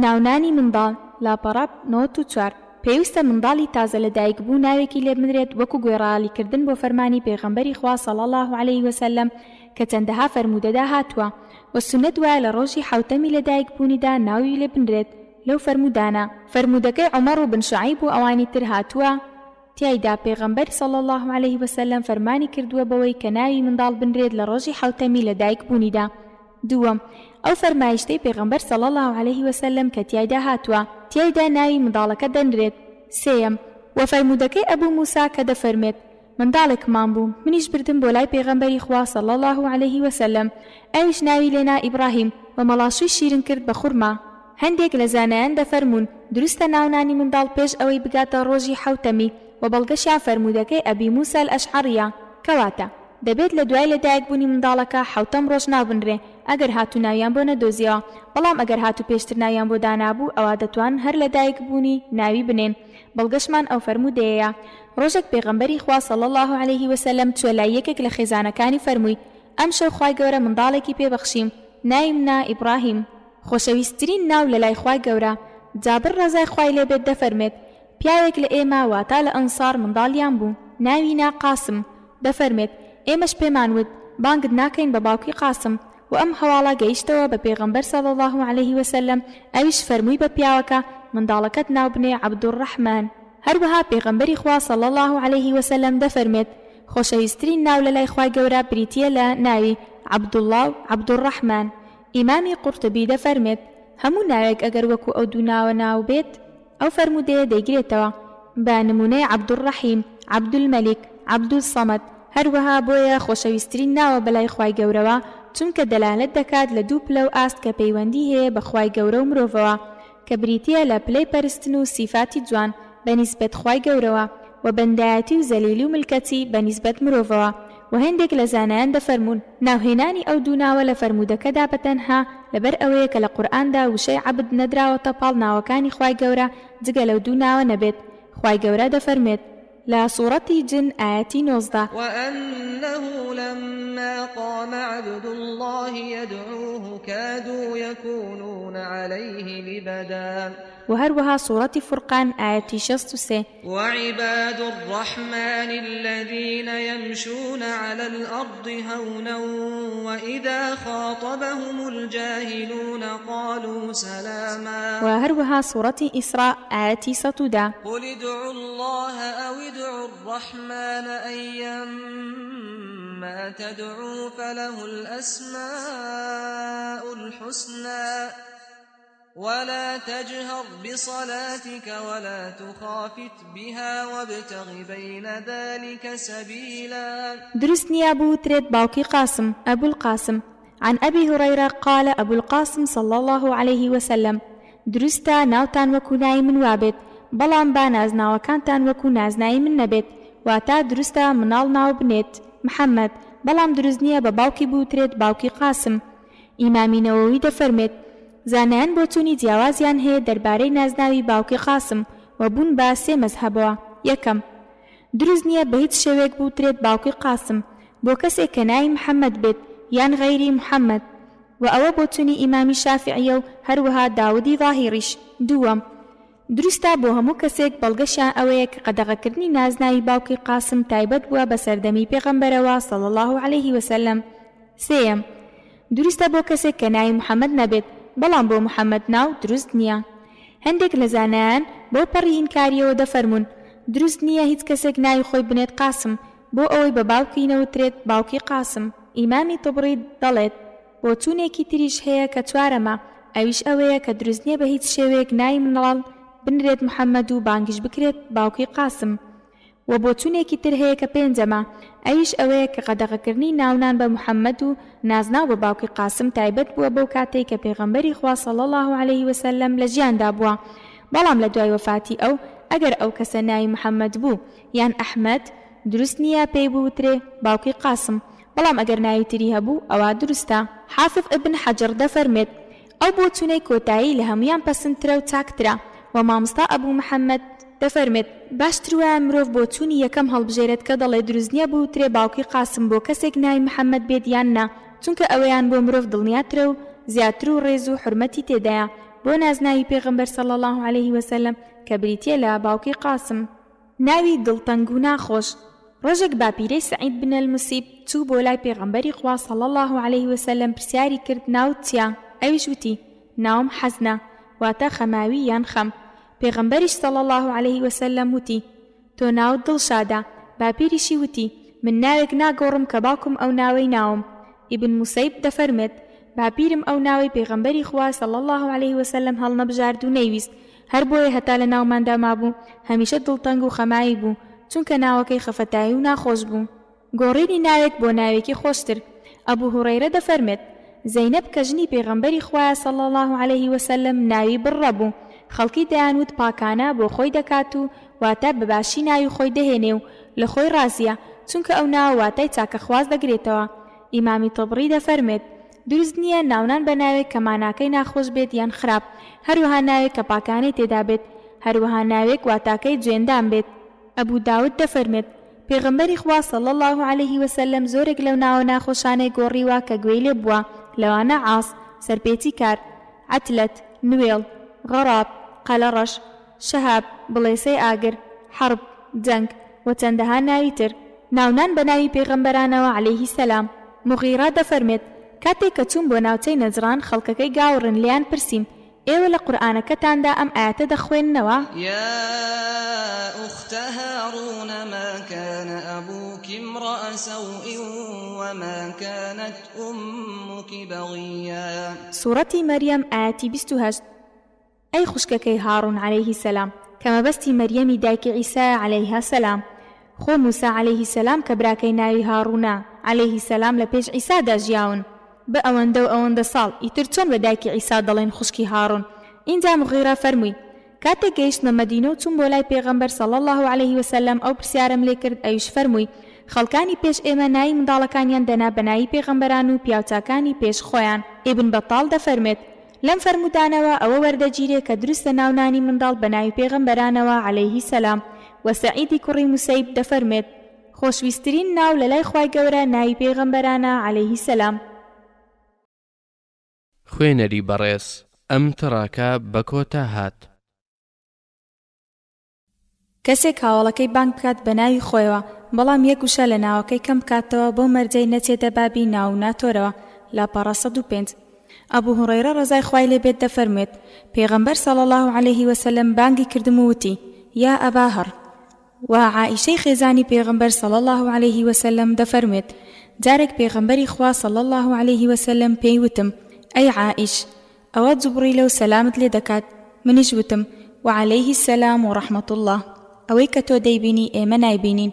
ناونانی منداڵ، لاپەڕە 94، پێویستە منداڵی تازە لەدایکبوو ناوێکی لێبنرێت وەکو گوێڕایەڵیکردن بۆ فەرمانی پێغەمبەری خوا صلی اللە علیه وسلم کە چەندەها فەرموودەدا هاتووە وە سوننەت وایە لە ڕۆژی حەوتەمی لەدایکبوونیدا ناوی لێبنرێت لەو فەرموودانە فەرموودەکەی عومەڕ و بن شوعەیب و ئەوانی تر هاتووە تیایدا پێغەمبەر صلی اللە علیه وسلم فەرمانی کردووە بەوەی کە ناوی منداڵ بنرێت لە ڕۆژی حەوتەمی لەدایکبوونیدا دووەم، ئەو فەرمایشتەی پێغەمبەر صلی اللە علیه وسلم کە تیایدا هاتووە، تیایدا ناوی منداڵەکە دەنرێت. سێیەم، وە فەرموودەکەی ئەبو موسی کە دەفەرموێت، منداڵێکمان بوو، منیش بردم بۆ لای پێغەمبەری خوا صلی اللە علیه وسلم، ئەویش ناوی لێنا ئیبڕاهیم، وە مەڵاشووی شیرن کرد بە خورما. هەندێک لە زانایان دەفەرموون، دروستە ناونانی منداڵ پێش ئەوەی بگاتە ڕۆژی حەوتەمی، وە بەڵگەشیان فەرموودەکەی ئەبی موسی الاشعریە، کەواتە. دەبێت لە دوای لە دایک بوونی منداڵەکە حەوتەم ڕۆژ ناو بنرێ ئەگەر هاتوو ناویان بۆ نەدۆزیەوە بەڵام ئەگەر هاتوو پێشتر ناویان بۆ دانابوو ئەوا دەتوانن هەر لە دایک بوونی ناوی بنێن بەڵگەشمان ئەو فەرموودەیەیە ڕۆژێک پێغەمبەری خوا صلی اللە علیه وسلم چووە لای یەکێک لە خێزانەکانی فەرمووی ئەمشەو خوای گەورە منداڵێکی پێ بەخشیم ناویم نا ئیبڕاهیم خۆشەویستترین ناو لە لای خوای گەورە جابر ڕەزای خوای لێ بێت دەفەرمێت پیاوێک لە ئێمە واتا لە ئەنسار منداڵیان بوو ناوی نا قاسم، دەفەرمێت، ئێمەش پێمان وت، بانگت ناکەین بە باوکی قاسم، وە ئەم هەواڵە گەیشتەوە بە پێغەمبەر صلی اللە علیه وسلم ئەویش فەرمووی بە پیاوەکە، منداڵەکەت ناو بنێ عبدالرحمن. هەروەها پێغەمبەری خوا صلی اللە علیه وسلم دەفەرمێت، خۆشەویسترین ناو لەلای خوای گەورە بریتیە لە ناوی، عبداللە و عبدالرحمن. ئیمامی قورتوبی دەفەرمێت، هەموو ناوێک ئەگەر وەکو ئەو دوو ناوە ناو بێت، ئەو فەرموودەیە دەیگرێتەوە بە نموونەی عەبدولڕەحیم، عەبدولمەلیک، عەبدولسەمەد، هەروەها بۆیە خۆشەویسترین ناوە بەلای خوای گەورەوە چونکە دەلالەت دەکات لە دوو پلە و ئاست کە پەیوەندی هەیە بە خوای گەورە و مرۆڤەوە کە بریتیە لە پلەی پەرستن و سیفاتی جوان بە نیسبەت خوای گەورەوە وە بەندایەتی و زەلیلی و ملکەچی بە نیسبەت مرۆڤەوە وە هێندێک لە زانایان دەفەرموون ناوهێنانی ئەو دوو ناوە لە فەرموودەکەدا بە تەنها لەبەر ئەوەیە کە لە قورئاندا وشەی عبد نەدراوەتە پاڵ ناوەکانی خوای گەورە جگە لەو دوو ناوە نەبێت خوای گەورە دەفەرموێت لە سوڕەتی جن ئایەتی 19. وأنه لما قام عبد الله يدعوه كادوا يكونون علیه لبدا. وە هەروەها سوڕەتی فورقان ئایەتی 63. وعباد الرحمن الذین یمشون علی الارض هونا وإذا خاطبهم الجاهلون قالوا سلاما. وە هەروەها سوڕەتی ئیسڕاء ئایەتی 110. قل ادعوا اللە او ادعوا الرحمن ایا ما تدعوا فله الاسماء الحسنی ولا تجهر بصلاتک ولا تخافت بها وابتغ بین ذلک سبیلا. دروست نیە بوترێت باوکی قاسم، ابو القاسم، عن ابی هریرە قال ابو القاسم صلی اللە علیه وسلم، دروستە ناوتان وەکو ناوی من وابێت بەڵام با نازناوەکانتان وەکو نازناوی من نەبێت، واتە دروستە مناڵ ناو بنێت، محمد، بەڵام دروست نیە بە باوکی بوترێت باوکی قاسم. ئیمامی نەوەوی دەفەرموێت، زانایان بۆچوونی جیاوازیان هەیە دەربارەی نازناوی باوکی قاسم و بوون بە سێ مەزهەبەوە، یەکەم، دروست نییە بە هیچ شێوەیەک بوترێت باوکی قاسم بۆ کەسێک کە ناوی محەمەد بێت یان غەیری محەمەد، وە ئەوە بۆچوونی ئیمامی شافعیە و هەروەها داودی ظاهیڕیش. دووەم، دروستە بۆ هەموو کەسێک، بەڵگەشیان ئەوەیە کە قەدەغەکردنی نازناوی باوکی قاسم تایبەت بووە بە سەردەمی پێغەمبەرەوە صلی اللە علیه وسلم. سێیەم، دروستە بۆ کەسێک کە ناوی محمد نەبێت، بەڵام بۆ محمد ناو دروست نییە. هەندێک لە زانایان بەو پەڕی ئینکارییەوە دەفەرموون، دروست نییە هیچ کەسێک ناوی خۆی بنێت قاسم، بۆ ئەوەی بە باوکی نەوترێت باوکی قاسم. ئیمامی طبری دەڵێت، بۆچوونێکی تریش هەیە کە چوارەمە، ئەویش ئەوەیە کە دروست نیە بە هیچ شێوەیەک ناوی مناڵ بنرێت محەمەد و بانگیش بکرێت باوکی قاسم. وە بۆچوونێکی تر هەیە کە پێنجەمە، ئەویش ئەوەیە کە قەدەغەکردنی ناونان بە محەمەد و نازناو بە باوکی قاسم تایبەت بووە بەو کاتەی کە پێغەمبەری خوا صلی اللە علیه وسلم لە ژیاندا بووە بەڵام لە دوای وەفاتی ئەو ئەگەر ئەو کەسە ناوی محەمەد بوو یان ئەحمەد دروست نیە پێی بوترێ باوکی قاسم بەڵام ئەگەر ناوی تری هەبوو ئەوا دروستە. حافظ ابن حجر دەفەرموێت، ئەو بۆچوونەی کۆتایی لە هەموویان پەسندترە و چاکترە، وە مامۆستا ئەبو محمد دەفەرموێت، باشتر وایە مرۆڤ بۆچوونی یەکەم هەڵبژێرێت کە دەڵێ دروست نیە بوترێ باوکی قاسم بۆ کەسێک ناوی محمد بێت یان نا، چونکە ئەوەیان بۆ مرۆڤ دڵنیاترە و زیاتر و ڕێز و حورمەتی تێدایە. بۆ نازناوی پێغەمبەر صلی اللە علیه وسلم کە بریتیە لە باوکی قاسم. ناوی دڵتەنگ و ناخۆش. ڕۆژێک باپیرەی سەعید بن المسیب چوو بۆ لای پێغەمبەری خوا صلی اللە علیه وسلم پرسیاری کرد ناوت چیە؟ ئەویش وتی، ناوم حەزنە، واتە خەماوی یان خەم. پێغەمبەریش صلی اللە علیه وسلم وتی، تۆ ناوت دڵشادە. باپیریشی وتی، من ناوێک ناگۆڕم کە باوکم ئەو ناوەی ناوم. ئیبن موسەیب دەفەرموێت، باپیرم ئەو ناوەی پێغەمبەری خوا صلی اللە علیه وسلم هەڵنەبژارد و نەیویست، هەر بۆیە هەتا لە ناوماندا مابوو هەمیشە دڵتەنگ و خەماوی بوو، چونکە ناوەکەی خەفەتاوی و ناخۆش بوو. گۆڕینی ناوێک بۆ ناوێکی خۆشتر. ئەبو هوڕەیرە دەفەرمێت، زەینەب کە ژنی پێغەمبەری خوایە صلی اللە علیه وسلم ناوی بڕڕە بوو، خەڵکی دەیانوت پاکانە بۆ خۆی دەکات و واتە بە باشی ناوی خۆی دەهێنێ و لە خۆی ڕازیە، چونکە ئەو ناوە واتای چاکەخواز دەگرێتەوە. ئیمامی طبری دەفەرمێت، دروست نییە ناونان بە ناوێک کە ماناکەی ناخۆش بێت یان خراپ، هەروەها ناوێک کە پاکانەی تێدا بێت، هەروەها ناوێک واتاکەی جوێندان بێت. ئەبو داود دەفەرمێت، پێغەمبەری خوا صلی اللە علیه وسلم زۆرێک لەو ناوە ناخۆشانەی گۆڕیوە کە گوێی لێ بووە، لەوانە عاص، سەرپێچی کار، عتلت، نوێڵ، غراب، قەلەڕەش، شهاب، بڵێسەی ئاگر، حرب، جەنگ، و چەندەها ناوی تر. ناونان بە ناوی پێغەمبەرانەوە علیه سلام. موغیڕە دەفەرمێت، کاتێک کە چووم بۆ ناوچەی نەجڕان خەڵکەکەی گاوڕن لێیان پرسیم، ئێوە لە قورئانەکەتاندا ئەم ئایەتە دەخوێننەوە؟ یا اخت هارون ما کان ابوک امرا سوء وما کانت امک بغیا. سوڕەتی مەریەم ئایەتی 28. ئەی خوشکەکەی هاڕون علیه سلام کە مەبەستی مەریەمی دایکی عیسایە علیها سلام خۆ موسا علیه سلام کە براکەی ناوی هاڕونە علیه سلام لە پێش عیسادا ژیاون بە ئەوەندە و ئەوەندە ساڵ ئیتر چۆن بە دایکی عیسا دەڵێن خوشکی هاڕون ئینجا موغیڕە فەرمووی کاتێک گەیشتمە مەدینە و چووم بۆ لای پێغەمبەر صلی اللە علیه وسلم ئەو پرسیارەم لێ کرد ئەویش فەرمووی خەڵکانی پێش ئێمە ناوی منداڵەکانیان دەنا بە ناوی پێغەمبەران و پیاوچاکانی پێش خۆیان ئیبن بەتاڵ دەفەرموێت لەم فەرموودانەوە ئەوە وەردەگیرێ کە دروستە ناونانی منداڵ بە ناوی پێغەمبەرانەوە علیه سلام، وە سەعیدی کوڕی موسەیب دەفەرموێت، خۆشویسترین ناو لەلای خوای گەورە ناوی پێغەمبەرانە علیه سلام. خوێنەری بەڕێز ئەم تڕاکە بە کۆتا هات. کەسێک هاوەڵەکەی بانگ بکات بە ناوی خۆیەوە بەڵام یەک وشە لە ناوەکەی کەم بکاتەوە بەو مەرجەی نەچێتە بابی ناو و ناتۆرەوە، لاپەڕە 105. ئەبو هوڕەیڕە ڕەزای خوای لێ بێت دەفەرموێت، پێغەمبەر صلی اللە علیه وسلم بانگی کردم و وتی، یا ابا هڕ. وە عائیشەی خێزانی پێغەمبەر صلی اللە علیه وسلم دەفەرموێت، جارێک پێغەمبەری خوا صلی اللە علیه وسلم پێی وتم، ئەی عائیش! ئەوە جوبڕیلە و سەلامت لێ دەکات، منیش وتم، وعلیه السلام و رحمە اللە، ئەوەی کە تۆ دەیبینی ئێمە نایبینین.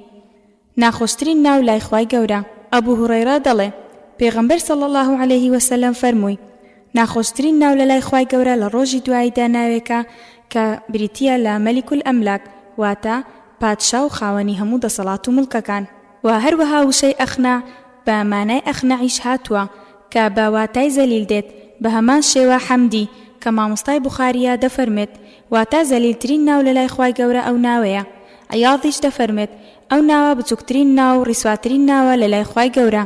ناخۆشترین ناو لای خوای گەورە. ئەبو هوڕەیڕە دەڵێ، پێغەمبەر صلی اللە علیه وسلم فەرمووی، ناخۆشترین ناو لەلای خوای گەورە لە ڕۆژی دواییدا ناوێکە کە بریتییە لە مەلیک الاملاک واتە، پادشا و خاوەنی هەموو دەسەڵات و موڵکەکان. وە هەروەها وشەی ئەخنەع بە مانای ئەخنەعیش هاتووە کە بە واتای زەلیل دێت، بە هەمان شێوە حەمدی کە مامۆستای بوخارییە دەفەرموێت واتە زەلیلترین ناو لەلای خوای گەورە ئەو ناوەیە، عیاضیش دەفەرموێت ئەو ناوە بچوکترین ناو و ڕیسواترین ناوە لەلای خوای گەورە.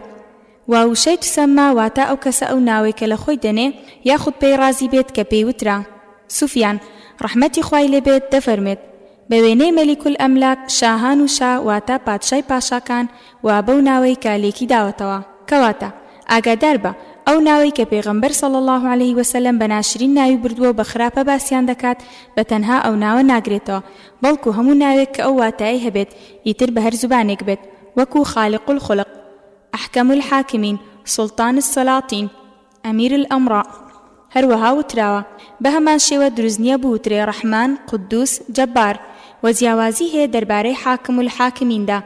وە وشەی تسمى واتە ئەو کەسە ئەو ناوەی کە لە خۆی دەنێ یاخود پێی ڕازی بێت کە پێی وترا. سوفیان، ڕەحمەتی خوای لێ بێت، دەفەرموێت، بە وێنەی مەلیک الاملاک، شاهان و شا واتە پادشای پاشاکان و بەو ناوەی کە لێکی داوەتەوە. کەواتە، ئاگادار بە، ئەو ناوەی کە پێغەمبەر صلی اللە علیه وسلم بە ناشرین ناوی بردووە و بە خراپە باسیان دەکات بە تەنها ئەو ناوە ناگرێتەوە بەڵکو هەموو ناوێک کە ئەو واتایەی هەبێت ئیتر بە هەر زوبانێک بێت وەکو خالق الخلق احکم الحاکمین سلطان السلاطین امیر الامراء هەروەها وتراوە، بەهەمان شێوە دروست نیە بوترێ ڕەحمان، قدوس، جەبار، وە جیاوازی هەیە دەربارەی حاکم الحاکمیندا،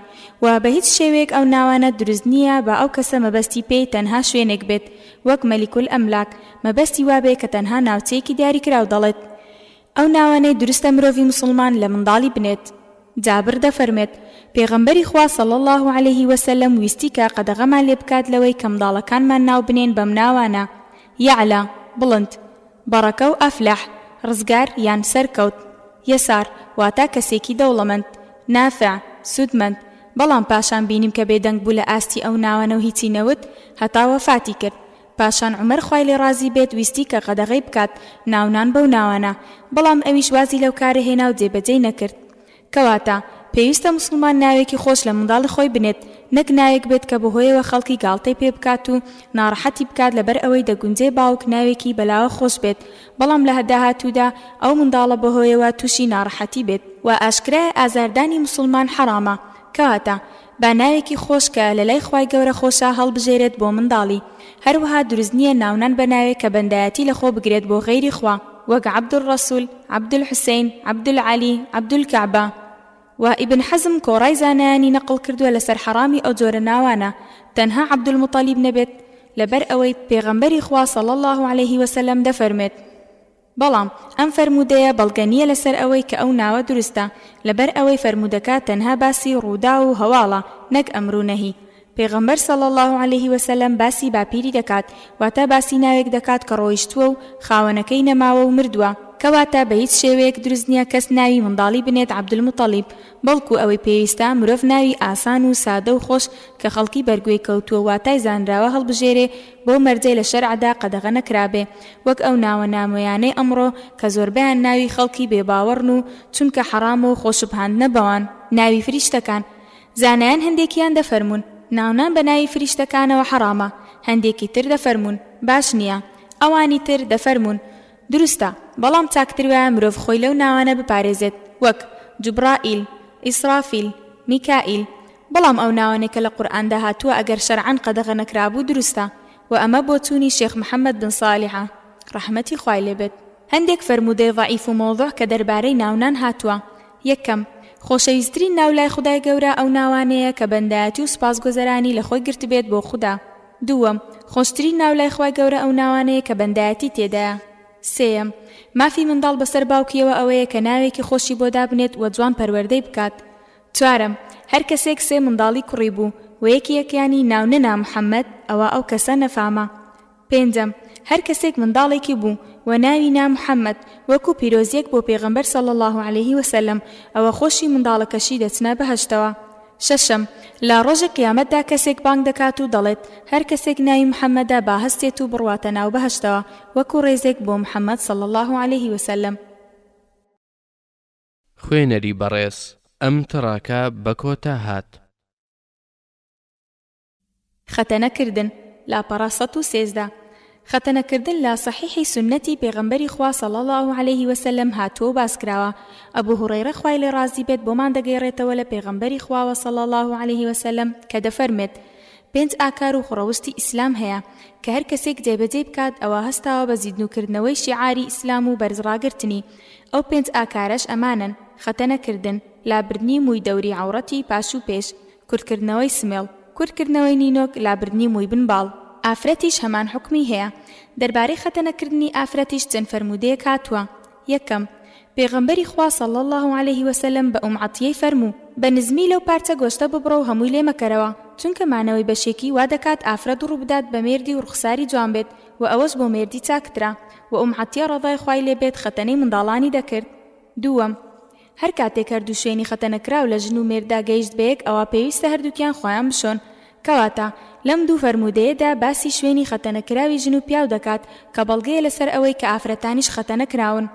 وە بەهیچ شێوەیەک ئەو ناوانە دروست نیە با ئەو کەسە مەبەستی پێی تەنها شوێنێک بێت وەک مەلیک الاملاک مەبەستی وابێ کە تەنها ناوچەیەکی دیاریکراو دەڵێت ئەو ناوانەی دروستە مرۆڤی موسڵمان لە منداڵی بنێت. جابر دەفەرموێت، پێغەمبەری خوا صلی اللە علیه وسلم ویستی کە قەدەغەمان لێ بکات لەوەی کە منداڵەکانمان ناو بنێین بەم ناوانە، یعلی، بڵند، بەڕەکە و افلح، ڕزگار یان سەرکەوت، یسار، واتە کەسێکی دەوڵەمەند، نافع، سوودمەند، بەڵام پاشان بینیم کە بێدەنگ بوو لە ئاستی ئەو ناوانە و هیچی نەوت هەتا وەفاتی کرد. پاشان عومەر خوای لێ ڕازی بێت ویستی کە قەدەغەی بکات ناونان بەو ناوانە، بەڵام ئەویش وازی لەو کارە هێنا و جێبەجێی نەکرد. کەواتە، پێویستە موسڵمان ناوێکی خۆش لە منداڵی خۆی بنێت، نەک ناوێک بێت کە بەهۆیەوە خەڵکی گاڵتەی پێ بکات و ناڕەحەتی بکات لەبەر ئەوەی دەگونجێ باوک ناوێکی بەلاوە خۆش بێت، بەڵام لە داهاتوودا ئەو منداڵە بەهۆیەوە تووشی ناڕەحەتی بێت. وە ئاشکرایە ئازاردانی موسڵمان حەڕامە، کەواتە، با ناوێکی خۆش کە لەلای خوای گەورە خۆشە هەڵبژێرێت بۆ منداڵی، هەروەها دروست نییە ناونان بە ناوێک کە بەندایەتی لەخۆ بگرێت بۆ غەیری خوا وەک عەبدولڕەسول، عەبدولحوسەین، عەبدولعەلی، عەبدولکەعبە. وە ئیبن حەزم کۆڕای زانایانی نەقڵ کردووە لەسەر حەڕامی ئەو جۆرە ناوانە تەنها عەبدولموتەلیب نەبێت لەبەر ئەوەی پێغەمبەری خوا صلی اللە علیه وسلم دەفەرموێت. بەڵام ئەم فەرموودەیە بەڵگە نییە لەسەر ئەوەی کە ئەو ناوە دروستە، لەبەر ئەوەی فەرموودەکە تەنها باسی ڕووداو و هەواڵە نەک ئەمر و نەهی. پێغەمبەر صلی اللە علیه وسلم باسی باپیری دەکات، واتە باسی ناوێک دەکات کە ڕۆیشتووە و خاوەنەکەی نەماوە و مردووە، کەواتە بە هیچ شێوەیەک دروست نییە کەس ناوی منداڵی بنێت عەبدولموتەڵیب، بەڵکو ئەوەی پێویستە مرۆڤ ناوی ئاسان و سادە و خۆش کە خەڵکی بەرگوێی کەوتووە واتای زانراوە هەڵبژێرێ بەو مەرجەی لە شەرعدا قەدەغە نەکرابێ وەک ئەو ناوە نامۆیانەی ئەمڕۆ کە زۆربەیان ناوی خەڵکی بێ باوەڕن و چونکە حەڕامە و خۆشوبهاندنە بەوان. ناوی فریشتەکان، زانایان هەندێکیان دەفەرموون ناونان بە ناوی فریشتەکانەوە حەڕامە، هەندێکی تر دەفەرموون باش نییە، ئەوانی تر دەفەرموون دروستە، بەڵام چاکتر وایە مرۆڤ خۆی لەو ناوانە بپارێزێت وەک، جوبڕائیل، ئیسڕافیل، میکائیل، بەڵام ئەو ناوانەی کە لە قورئاندا هاتووە ئەگەر شەرعەن قەدەغە نەکرابوو دروستە، وە ئەمە بۆچوونی شێخ محمد بن صالحە ڕەحمەتی خوای لێ بێت. هەندێک فەرموودەی ضعیف و مەوضوع کە دەربارەی ناونان هاتووە، یەکەم، خۆشەویسترین ناو لای خودای گەورە ئەو ناوانەیە کە بەندایەتی و سوپاسگوزرانی لە خۆی گرتبێت بۆ خودا. دووەم، خۆشترین ناو لای خوای گەورە ئەو ناوانەیە کە بەندایەتی تێدایە. سێیەم، مافی منداڵ بەسەر باوکیەوە ئەوەیە کە ناوێکی خۆشی بۆ دابنێت و جوان پەروەردەی بکات. چوارەم، هەر کەسێک سێ منداڵی کوڕی بوو و یەکێکیانی ناو نەنا محمد ئەوا ئەو کەسە نەفامە. پێنجەم، هەر کەسێک منداڵێکی بوو و ناوی نا محمد وەکو پیرۆزیەک بۆ پێغەمبەر صلی اللە علیه وسلم ئەوە خۆشی منداڵەکەشی دەچنە بەهەشتەوە. شەشەم، لە ڕۆژی قیامەتدا کەسێک بانگ دەکات و دەڵێت، هەر کەسێک ناوی محمدە با هەستێت و بڕواتە ناو بەهەشتەوە وەکو ڕێزێک بۆ محمد صلی اللە علیه وسلم. خوێنەری بەڕێز ئەم تڕاکە بە کۆتا هات. خەتەنە کردن، لاپەڕە 113. خەتەنە کردن لە سەحیحی سوننەتی پێغەمبەری خوا صلی اللە علیه وسلم هاتووە و باس کراوە، ئەبو هوڕەیڕە خوای لێ ڕازی بێت بۆمان دەگێڕێتەوە لە پێغەمبەری خواوە صلی اللە علیه وسلم کە دەفەرموێت، پێنج ئاکار و خوڕەوشتی ئیسلام هەیە کە هەر کەسێک جێبەجێی بکات ئەوا هەستاوە بە زیدنووکردنەوەی شیعاری ئیسلام و بەرز ڕاگرتنی، ئەو پێنج ئاکارەش ئەمانەن، خەتەنە کردن، لابردنی مووی دەوری عەوڕەتی پاش و پێش، کورتکردنەوەی سمێڵ، کورتکردنەوەی نینۆک، لابردنی مووی بن باڵ. ئافرەتیش هەمان حوکمی هەیە. دەربارەی خەتەنەکردنی ئافرەتیش چەند فەرموودەیەک هاتووە، یەکەم، پێغەمبەری خوا صلی اللە علیه وسلم بە ئوم عەتیەی فەرموو، بە نزمی لەو پارچە گۆشتە ببڕە و هەمووی لێ مەکەرەوە، چونکە مانەوەی بەشێکی وا دەکات ئافرەت ڕووبدات بە مێردی و ڕوخساری جوان بێت و ئەوەش بۆ مێردی چاکترە، وە ئوم عەتیە ڕەضای خوای لێ بێت خەتەنەی منداڵانی دەکرد. دووەم، هەر کاتێک هەردوو شوێنی خەتەنەکراو لە ژن و مێرددا گەیشت بەیەک ئەوا پێویستە هەردووکیان خۆیان بشۆن، کەواتە، لەم دوو فەرموودەیەدا باسی شوێنی خەتەنەکراوی ژن و پیاو دەکات کە بەڵگەیە لەسەر ئەوەی کە ئافرەتانیش خەتەنە کراون.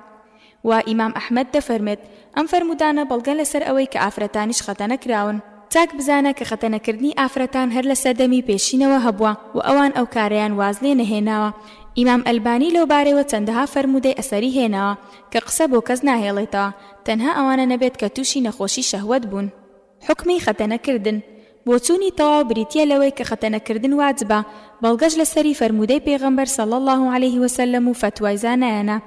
وە ئیمام ئەحمەد دەفەرموێت، ئەم فەرموودانە بەڵگەن لەسەر ئەوەی کە ئافرەتانیش خەتەنە کراون. چاک بزانە کە خەتەنەکردنی ئافرەتان هەر لە سەردەمی پێشینەوە هەبووە و ئەوان ئەو کارەیان واز لێ نەهێناوە. ئیمام ئەلبانی لەو بارەیەوە چەندەها فەرموودەی ئەسەری هێناوە کە قسە بۆ کەس ناهێڵێتەوە تەنها ئەوانە نەبێت کە تووشی نەخۆشی شەهوەت بوون. حوکمی خەتەنە کردن، بۆچوونی تەواو بریتیە لەوەی کە خەتەنە کردن واجبە، بەڵگەش لەسەری فەرموودەی پێغەمبەر صلی اللە علیه وسلم و فەتوای زانایانە.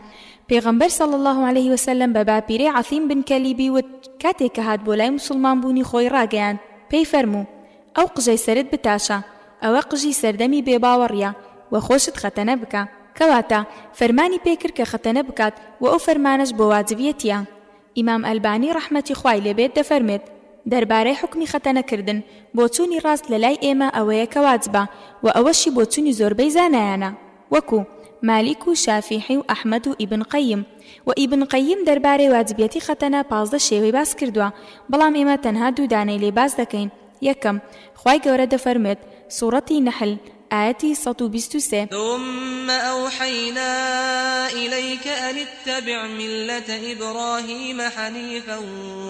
پێغەمبەر صلی اللە علیه وسلم بە باپیرەی عەثیم بن کەلیبی وت کاتێک کە هات بۆ لای موسڵمان بوونی خۆی ڕاگەیاند پێی فەرموو ئەو قژەی سەرت بتاشە ئەوە قژی سەردەمی بێباوەڕیە وە خۆشت خەتەنە بکە. کەواتە فەرمانی پێ کرد کە خەتەنە بکات وە ئەو فەرمانەش بۆ واجبیەتیە. ئیمام ئەلبانی ڕەحمەتی خوای لێ بێت دەفەرمێت، دەربارەی حوکمی خەتەنە کردن، بۆچوونی ڕاست لەلای ئێمە ئەوەیە کە واجبە، وە ئەوەشی بۆچوونی زۆربەی زانایانە، وەکو، مالیک و شافیعی و ئەحمەد و ئیبن قەیم، وە ئیبن قەیم دەربارەی واجبیەتی خەتەنە 15 شێوەی باس کردووە، بەڵام ئێمە تەنها دوو دانەی لێ باس دەکەین، یەکەم، خوای گەورە دەفەرموێت، سوڕەتی نەحل. ئایەتی 123. ثم اوحینا الیک ان اتبع ملة ابراهیم حنیفا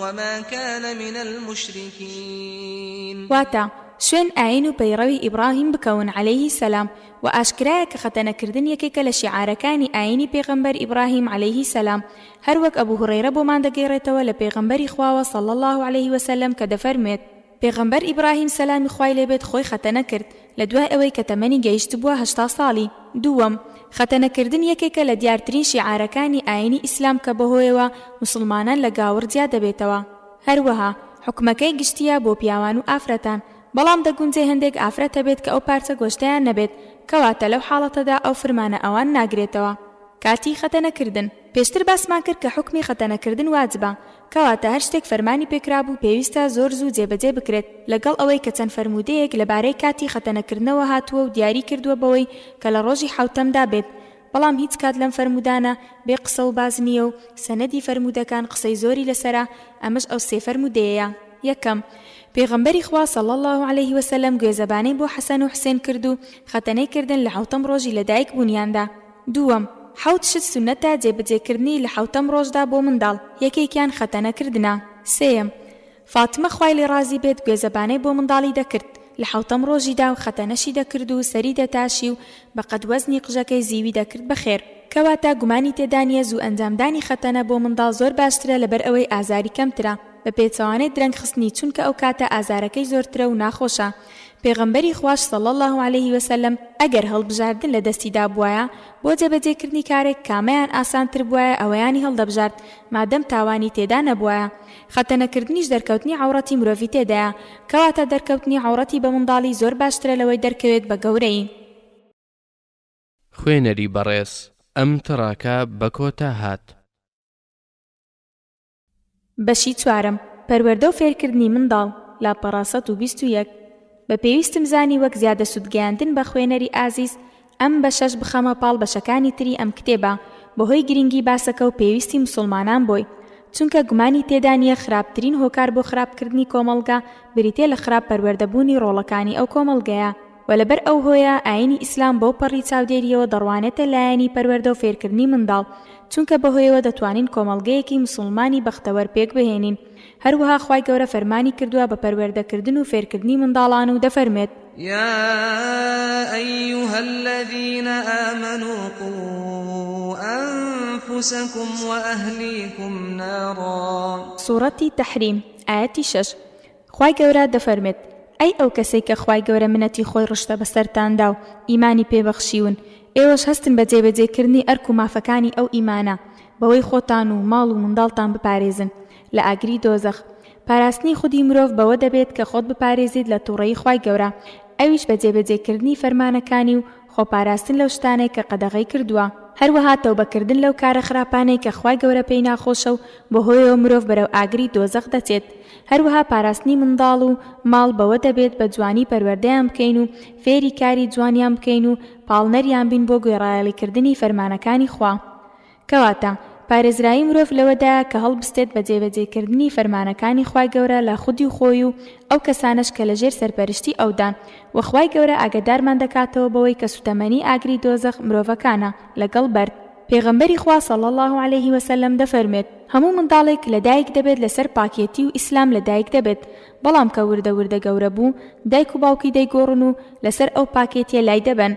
وما کان من المشرکین. واتە، شوێن ئایین و پەیڕەوی ئیبڕاهیم بکەون علیه السلام، وە ئاشکرایە کە خەتەنەکردن یەکێکە لە شیعارەکانی ئایینی پێغەمبەر ئیبڕاهیم علیه السلام، هەروەک ئەبو هوڕەیڕە بۆمان دەگێڕێتەوە لە پێغەمبەری خواوە صلی اللە علیه وسلم کە دەفەرموێت، پێغەمبەر ئیبڕاهیم سەلامی خوای لێ بێت خۆی خەتەنە کرد لە دوای ئەوەی کە تەمەنی گەیشتبووە 80 ساڵی. دووەم، خەتەنە کردن یەکێکە لە دیارترین شیعارەکانی ئایینی ئیسلام کە بەهۆیەوە موسڵمانان لە گاوڕ جیا دەبێتەوە. هەروەها حوکمەکەی گشتییە بۆ پیاوان و ئافرەتان، بەڵام دەگونجێ هەندێک ئافرەت هەبێت کە ئەو پارچە گۆشتەیان نەبێت، کەواتە لەو حاڵەتەدا ئەو فرمانە ئەوان ناگرێتەوە. کاتی خەتەنە کردن. پێشتر باسمان کرد کە حوکمی خەتەنە کردن واجبە، کەواتە هەر شتێک فەرمانی پێکرابوو پێویستە زۆر زوو جێبەجێ بکرێت، لەگەڵ ئەوەی کە چەند فەرموودەیەک لەبارەی کاتی خەتەنە کردنەوە هاتووە و دیاری کردووە بەوەی کە لە ڕۆژی حەوتەمدا بێت، بەڵام هیچ کات لەم فەرموودانە بێ قسە و باس نییە و سەنەدی فەرموودەکان قسەی زۆری لەسەرە، ئەمەش ئەو سێ فەرموودەیەیە. یەکەم، پێغەمبەری خوا صلی اللە علیه وسلم گوێزەبانەی بۆ حەسەن و حوسێن کرد و خەتەنەی کردن لە حەوتەم ڕۆژی لەدایک بوونیاندا. دووەم، حەوت شت سوننەتە جێبەجێکردنی لە حەوتەم ڕۆژدا بۆ منداڵ، یەکێکیان خەتەنە کردنە. سێیەم، فاتمە خوای لێ ڕازی بێت گوێزەبانەی بۆ منداڵی دەکرد لە حەوتەم ڕۆژیدا و خەتەنەشی دەکرد و سەری دەتاشی و بە قەد وەزنی قژەکەی زیوی دەکرد بە خێر. کەواتە گومانی تێدا نییە زوو ئەنجامدانی خەتەنە بۆ منداڵ زۆر باشترە لەبەر ئەوەی ئازاری کەمترە بە پێچەوانەی درەنگ خستنی چونکە ئەو کاتە ئازارەکەی زۆرترە و ناخۆشە پێغەمبەری خواش صلی اللە علیه وسلم ئەگەر هەڵبژاردن لە دەستیدا بوایە بۆ جێبەجێکردنی کارێک کامەیان ئاسانتر بوایە ئەوەیانی هەڵدەبژارد مادەم تاوانی تێدا نەبوایە خەتەنەکردنیش دەرکەوتنی عەوڕەتی مرۆڤی تێدایە کەواتە دەرکەوتنی عەوڕەتی بە منداڵی زۆر باشترە لەوەی دەرکەوێت بە گەورەیی. خوێنەری بەڕێز ئەم تڕاکە بە کۆتا هات. بەشی چوارەم، پەروەردە و فێرکردنی منداڵ، لاپەڕە 121. بە پێویستم زانی وەک زیادە سوودگەیاندن بە خوێنەری ئازیز ئەم بەشەش بخەمە پاڵ بەشەکانی تری ئەم کتێبە بەهۆی گرنگی باسەکە و پێویستی موسوڵمانان بۆی چونکە گومانی تێدا نییە خراپترین هۆکار بۆ خراپکردنی کۆمەڵگە بریتیە لە خراپ پەروەردەبوونی ڕۆڵەکانی ئەو کۆمەڵگەیە وە لەبەر ئەو هۆیە ئایینی ئیسلام بەو پەڕی چاودێرییەوە دەڕوانێتە لایەنی پەروەردە و فێرکردنی منداڵ چونکە بەهۆیەوە دەتوانین کۆمەڵگەیەکی موسوڵمانی بەختەوەر پێکبهێنین هەروەها خوای گەورە فەرمانی کردووە بە پەروەردەکردن و فێرکردنی منداڵان و دەفەرموێت. یا ایها الذین آمنوا قوا انفسکم واهلیکم نارا. سوڕەتی تەحریم ئایەتی شەش خوای گەورە دەفەرموێت، ئەی ئەو کەسەی کە خوای گەورە منەتی خۆی ڕشتە بەسەرتاندا و ئیمانی پێ بەخشیون ئێوەش هەستن بە جێبەجێ کردنی ئەرک و مافەکانی ئەو ئیمانە بەوەی خۆتان و ماڵ و منداڵتان بپارێزن لە ئاگری دۆزەخ. پاراستنی خودی مرۆڤ بەوە دەبێت کە خۆت بپارێزیت لە توڕەیی خوای گەورە، ئەویش بە جێبەجێ کردنی فەرمانەکانی و خۆ پاراستن لەو شتانەی کە قەدەغەی کردووە، هەروەها تەوبە کردن لەو کارە خراپانەی کە خوای گەورە پێی ناخۆشە و بەهۆیەوە مرۆڤ بەرەو ئاگری دۆزەخ دەچێت، هەروەها پاراستنی منداڵ و ماڵ بەوە دەبێت بە جوانی پەروەردەیان بکەین و فێری کاری جوانیان بکەین و پاڵنەریان بین بۆ گوێڕایەڵی کردنی فەرمانەکانی خوا. کەواتە، پارێزراوی مرۆڤ لەوەدایە کە هەڵبستێت بە جێبەجێکردنی فەرمانەکانی خوای گەورە لە خودی خۆی و ئەو کەسانەش کە لەژێر سەرپەرشتی ئەودان، وە خوای گەورە ئاگەدارمان دەکاتەوە بەوەی کە سوتەمەنی ئاگری دۆزەخ مرۆڤەکانە لەگەڵ بەرد. پێغەمبەری خوا صلی اللە علیه وسلم دەفەرموێت، هەموو منداڵێک لەدایک دەبێت لەسەر پاکێتی و ئیسلام لەدایک دەبێت، بەڵام کە وردە وردە گەورە بوو دایک و باوکی دەیگۆڕن و لەسەر ئەو پاکێتیە لای دەبەن،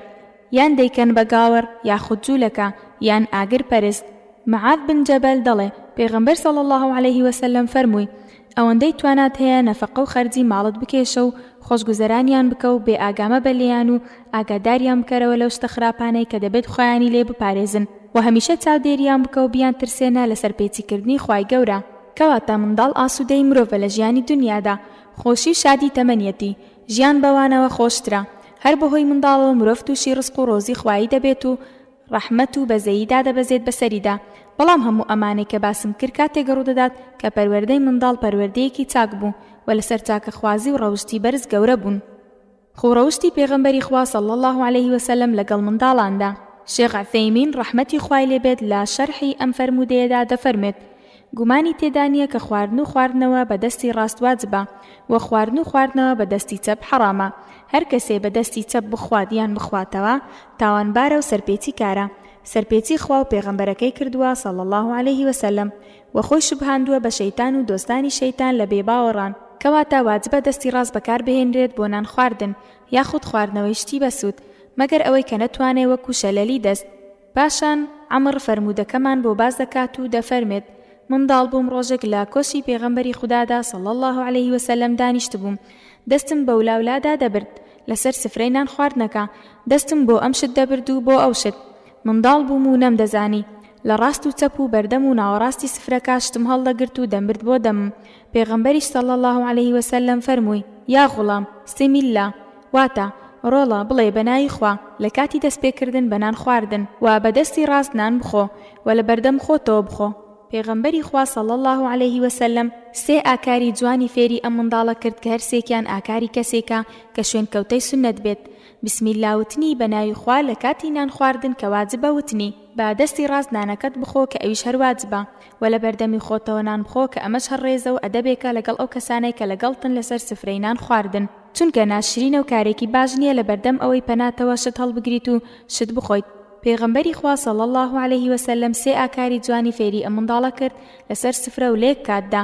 یان دەیکەن بە گاور یاخود جولەکە یان ئاگر پەرست. معاذ بن جەبەل دەڵێ، پێغەمبەر صلی اللە علیه وسلم فەرمووی، ئەوەندەی توانات هەیە نەفەقە و خەرجی ماڵت بکێشە و خۆشگوزەرانیان بکە و بێ ئاگا مەبە لێیان و ئاگاداریان بکەرەوە لەو شتە خراپانەی کە دەبێت خۆیانی لێ بپارێزن وە هەمیشە چاودێریان بکە و بیانترسێنە لە سەرپێچیکردنی خوای گەورە. کەواتە منداڵ ئاسوودەی مرۆڤە لە ژیانی دونیادا، خۆشی و شادی تەمەنیەتی، ژیان بەوانەوە خۆشترە، هەر بەهۆی منداڵەوە مرۆڤ تووشی ڕزق و ڕۆزی خوایی دەبێت و ڕەحمەت و بەزەیی دادەبەزێت بەسەریدا، بەڵام هەموو ئەمانەی کە باسم کرد کاتێک ڕوودەدات کە پەروەردەی منداڵ پەروەردەیەکی چاک بوو و لەسەر چاکەخوازی و ڕەوشتی بەرز گەورە بوون. خووڕەوشتی پێغەمبەری خوا صلی اللە علیه وسلم لەگەڵ منداڵاندا. شێخ عثیمین ڕەحمەتی خوای لێ بێت لە شەرحی ئەم فەرموودەیەدا دەفەرموێت. گومانی تێدا نییە کە خواردن و خواردنەوە بە دەستی ڕاست واجبە، وە خواردن و خواردنەوە بە دەستی چەپ حەڕامە، هەر کەسێ بە دەستی چەپ بخوات یان بخواتەوە تاوانبارە و سەرپێچی کارە، سەرپێچی خوا و پێغەمبەرەکەی کردووە صلی اللە علیه وسلم، وە خۆی شوبهاندووە بە شەیتان و دۆستانی شەیتان لە بێباوەڕان. کەواتە واجبە دەستی ڕاست بەکار بهێنرێت بۆ نان خواردن یاخود خواردنەوەی شتی بەسوود، مەگەر ئەوەی کە نەتوانێ وەکو شەلەلی دەست. پاشان، عەمڕ، فەرموودەکەمان بۆ باس دەکات و دەفەرمێت، منداڵ بووم ڕۆژێک لە کۆشی پێغەمبەری خودادا صلی اللە علیه وسلم دانیشتبووم، دەستم بەولاولادا دەبرد لەسەر سفرەی نان خواردنەکە، دەستم بۆ ئەم شت دەبرد و بۆ ئەو شت، منداڵ بووم و نەمدەزانی، لە ڕاست و چەپ و بەردەم و ناوەڕاستی سفرەکە شتم هەڵدەگرت و دەمبرد بۆ دەمم، پێغەمبەریش صلی اللە علیه وسلم فەرمووی، یا غلام، سم اللە، واتە، ڕۆڵە، بڵێ بە ناوی خوا، لە کاتی دەست پێ کردن بە نان خواردن، وە بە دەستی ڕاست نان بخۆ، وە لە بەردەم خۆتەوە بخۆ. پێغەمبەری خوا صلی اللە علیه وسلم سێ ئاکاری جوانی فێری ئەم منداڵە کرد کە هەرسێکیان ئاکاری کەسێکە کە شوێنکەوتەی سوننەت بێت، بسم اللە وتنی بە ناوی خوا لە کاتی نان خواردن کە واجبە وتنی، بە دەستی ڕاست نانەکەت بخۆ کە ئەویش هەر واجبە، وە لە بەردەمی خۆتەوە نان بخۆ کە ئەمەش هەر ڕێزە و ئەدەبێکە لەگەڵ ئەو کەسانەی کە لەگەڵتن لەسەر سفرەی نان خواردن. چونکە ناشرینە و کارێکی باش نیە لەبەردەم ئەوەی پەناتەوە شت هەڵبگریت و شت بخۆیت، پێغەمبەری خوا صلی اللە علیه وسلم سێ ئاکاری جوانی فێری ئەم منداڵە کرد لەسەر سفرە و لەیەک کاتدا،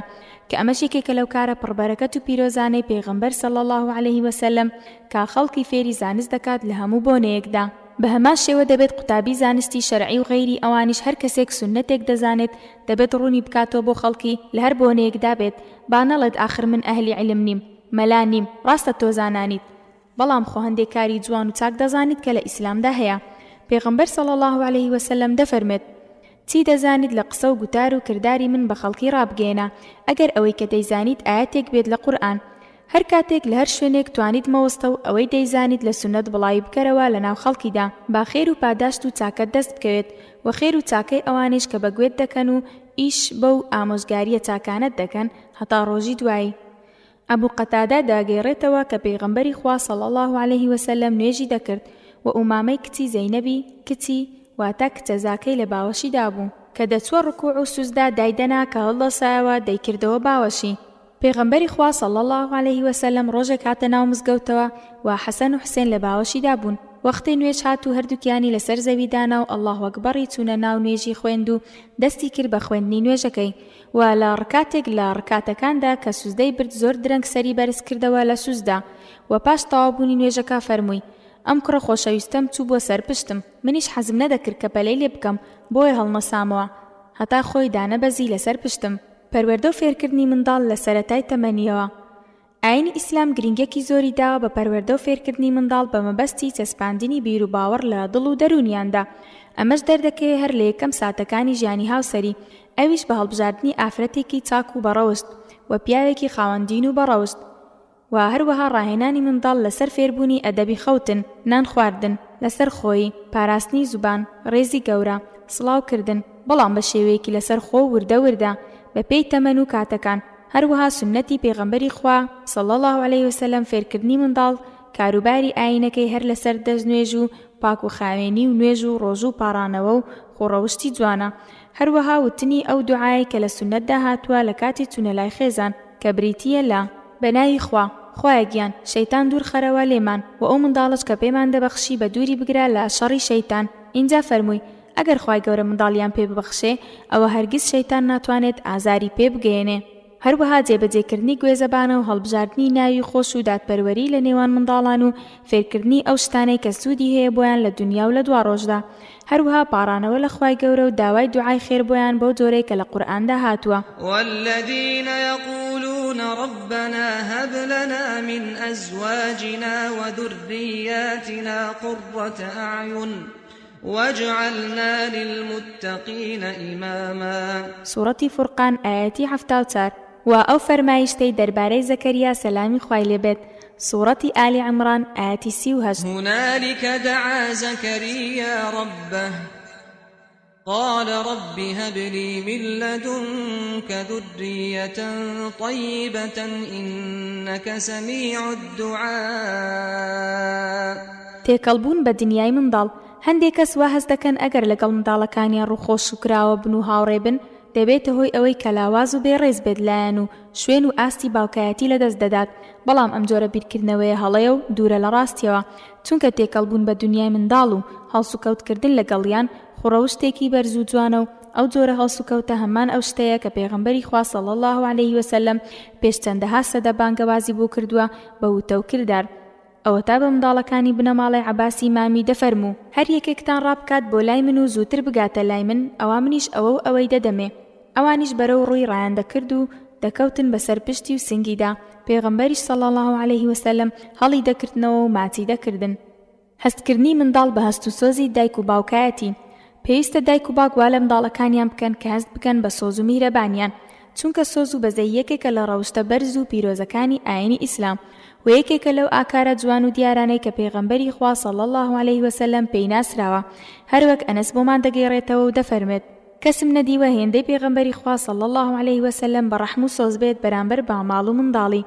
کە ئەمەش یەکێکە لەو کارە پڕ بەرەکەت و پیرۆزانەی پێغەمبەر صلی اللە علیه وسلم کە خەڵکی فێری زانست دەکات لە هەموو بۆنەیەکدا. بەهەمان شێوە دەبێت قوتابی زانستی شەرعی و غەیری ئەوانیش هەر کەسێک سوننەتێک دەزانێت دەبێت ڕوونی بکاتەوە بۆ خەڵکی لە هەر بۆنەیەکدا بێت با نەڵێت ئاخر من ئەهلی عیلم نیم مەلا نیم، ڕاستە تۆ زانا نیت، بەڵام خۆ هەندێک کاری جوان و چاک دەزانیت کە لە ئیسلامدا هەیە. پێغەمبەر صلی اللە علیه وسلم دەفەرموێت، چی دەزانیت لە قسە و گوتار و کرداری من بە خەڵکی ڕابگەیەنە، ئەگەر ئەوەی کە دەیزانیت ئایەتێک بێت لە قورئان. هەر کاتێک لە هەر شوێنێک توانیت مەوەستە و ئەوەی دەیزانیت لە سوننەت بڵاوی بکەرەوە لە ناو خەڵکیدا، با خێر و پاداشت و چاکەت دەست بکەوێت، وە خێر و چاکەی ئەوانەیش کە بە گوێت دەکەن و ئیش بەو ئامۆژگارییە چاکانەت دەکەن هەتا ڕۆژی دوایی. ئەبو قەتادە دەگێڕێتەوە کە پێغەمبەری خوا صلی اللە علیه وسلم نوێژی دەکرد و ئومامەی کچی زەینەبی کچی واتە کچەزاکەی لە باوەشی دابوو، کە دەچووە ڕکوع و سوجدە دایدەنا کە هەڵدەسایەوە دەیکردەوە باوەشی. پێغەمبەری خوا صلی اللە علیه وسلم ڕۆژێک هاتە ناو مزگەوتەوە و حەسەن و حوسێن لە باوەشیدا بوون، وەختێ نوێژ هات و هەردووکیانی لەسەر زەوی دانا و اللە اکبری چوونە ناو نوێژی خوێند و دەستی کرد بە خوێندنی نوێژەکەی و لە ڕکاتێک لە ڕکاتەکاندا کە سوجدەی برد زۆر درەنگ سەری بەرز کردەوە لە سوجدە و پاش تەواو بوونی نوێژەکە فەرمووی ئەم کوڕە خۆشەویستەم چووبووە سەر پشتم منیش حەزم نەدەکرد کە پەلەی لێ بکەم بۆیە هەڵنەسامەوە هەتا خۆی دانەبەزی لەسەر پشتم. پەروەردە و فێرکردنی منداڵ لە سەرەتای تەمەنیەوە. ئایینی ئیسلام گرینگیەکی زۆری داوە بە پەروەردە و فێرکردنی منداڵ بە مەبەستی چەسپاندنی بیروباوەڕ لە دڵ و دەروونیاندا، ئەمەش دەردەکەوێ هەر لە یەکەم ساتەکانی ژیانی هاوسەری، ئەویش بە هەڵبژاردنی ئافرەتێکی چاک و بەڕەوشت و پیاوێکی خاوەن دین و بەڕەوشت و هەروەها ڕاهێنانی منداڵ لەسەر فێربوونی ئەدەبی خەوتن، نان خواردن، لەسەر خۆیی، پاراستنی زوبان، ڕێزی گەورە، سڵاو کردن، بەڵام بە شێوەیەکی لەسەر خۆ و وردە وردە، بە پێی تەمەن و کاتەکان. هەروەها سوننەتی پێغەمبەری خوا، صلی اللە علیە وسلم، فێرکردنی منداڵ کاروباری ئایینەکەی هەر لەسەر دەستنوێژ و پاک و خاوێنی و نوێژ و ڕۆژوو و پاڕانەوە و خووڕەوشتی جوانە، هەروەها وتنی ئەو دوعایەی کە لە سوننەتدا هاتووە لە کاتی چوونە لای خێزان کە بریتی یە لە. بە ناوی خوا، خوایە گیان شەیتان دوور خەرەوە لێمان وە ئەو منداڵەش کە پێمان دەبەخشی بە دووری بگرە لە شەڕی شەیتان، ئینجا فەرمووی، ئەگەر خوای گەورە منداڵیان پێ ببەخشێ ئەوە هەرگیز شەیتان ناتوانێت ئازاری پێ بگەیەنێ. هەروەها جێبەجێکردنی گوێزەبانە و هەڵبژاردنی ناوی خۆش و دادپەروەری لە نێوان منداڵان و فێرکردنی ئەو شتانەی کە سوودی هەیە بۆیان لە دونیا و لە دواڕۆژدا هەروەها پاڕانەوە لە خوای گەورە و داوای دوعای خێر بۆیان بەو جۆرەی کە لە قورئاندا هاتووە. والذین یقولون ربنا هب لنا من ازواجنا وذریاتنا قرة اعین واجعلنا للمتقین اماما. سوڕەتی فورقان ئایەتی 74، وە ئەو فەرمایشتەی دەربارەی زەکەریا سەلامی خوای لێ بێت، سوڕەتی ئالی عیمڕان ئایەتی 38. هنالک دعا زکریا ربه قال رب هب لی من لدنک ذریة طیبة انک سمیع الدعاء. تێکەڵ بوون بە دنیای منداڵ، هەندێ کەس وا هەست دەکەن ئەگەر لەگەڵ منداڵەکانیان ڕووخۆش و کراوە بن و هاوڕێ بن، دەبێتە هۆی ئەوەی کە لاواز و بێ ڕێز بێت لایان و شوێن و ئاستی باوکایەتی لەدەست دەدات، بەڵام ئەم جۆرە بیرکردنەوەیە هەڵەیە و دوورە لە ڕاستیەوە، چونکە تێکەڵ بوون بە دونیای منداڵ و هەڵسوکەوت کردن لەگەڵیان خوڕەوشتێکی بەرز و جوانە و ئەو جۆرە هەڵسوکەوتە هەمان ئەو شتەیە کە پێغەمبەری خوا صلی اللە علیه وسلم پێش چەندەها سەدە بانگەوازی بۆ کردووە بە وتە و کردار. ئەوەتا بە منداڵەکانی بنەماڵەی عەباسی مامی دەفەرموو، هەر یەکێکتان ڕابکات بۆ لای من و زووتر بگاتە لای من ئەوا منیش ئەوە و ئەوەی دەدەمێ. ئەوانیش بەرەو ڕووی ڕایاندەکرد و دەکەوتن بەسەر پشتی و سنگیدا، پێغەمبەریش صلی اللە علیه وسلم هەڵی دەکردنەوە و ماچی دەکردن. هەستکردنی منداڵ بە هەست و سۆزی دایک و باوکایەتی، پێویستە دایک و باوک وا لە منداڵەکانیان بکەن کە هەست بکەن بە سۆز و میهرەبانیان، چونکە سۆز و بەزەیی یەکێکە لە ڕەوشتە بەرز و پیرۆزەکانی ئایینی ئیسلام و یەکێکە لەو ئاکارە جوان و دیارانەی کە پێغەمبەری خوا صلی اللە علیه وسلم پێی ناسراوە، هەروەک ئەنەس بۆمان دەگێڕێتەوە و دەفەرموێت، کەسم نەدیوە هێندەی پێغەمبەری خوا صلی اللە علیه وسلم بە ڕەحم و سۆز بێت بەرامبەر بە ماڵ و منداڵی.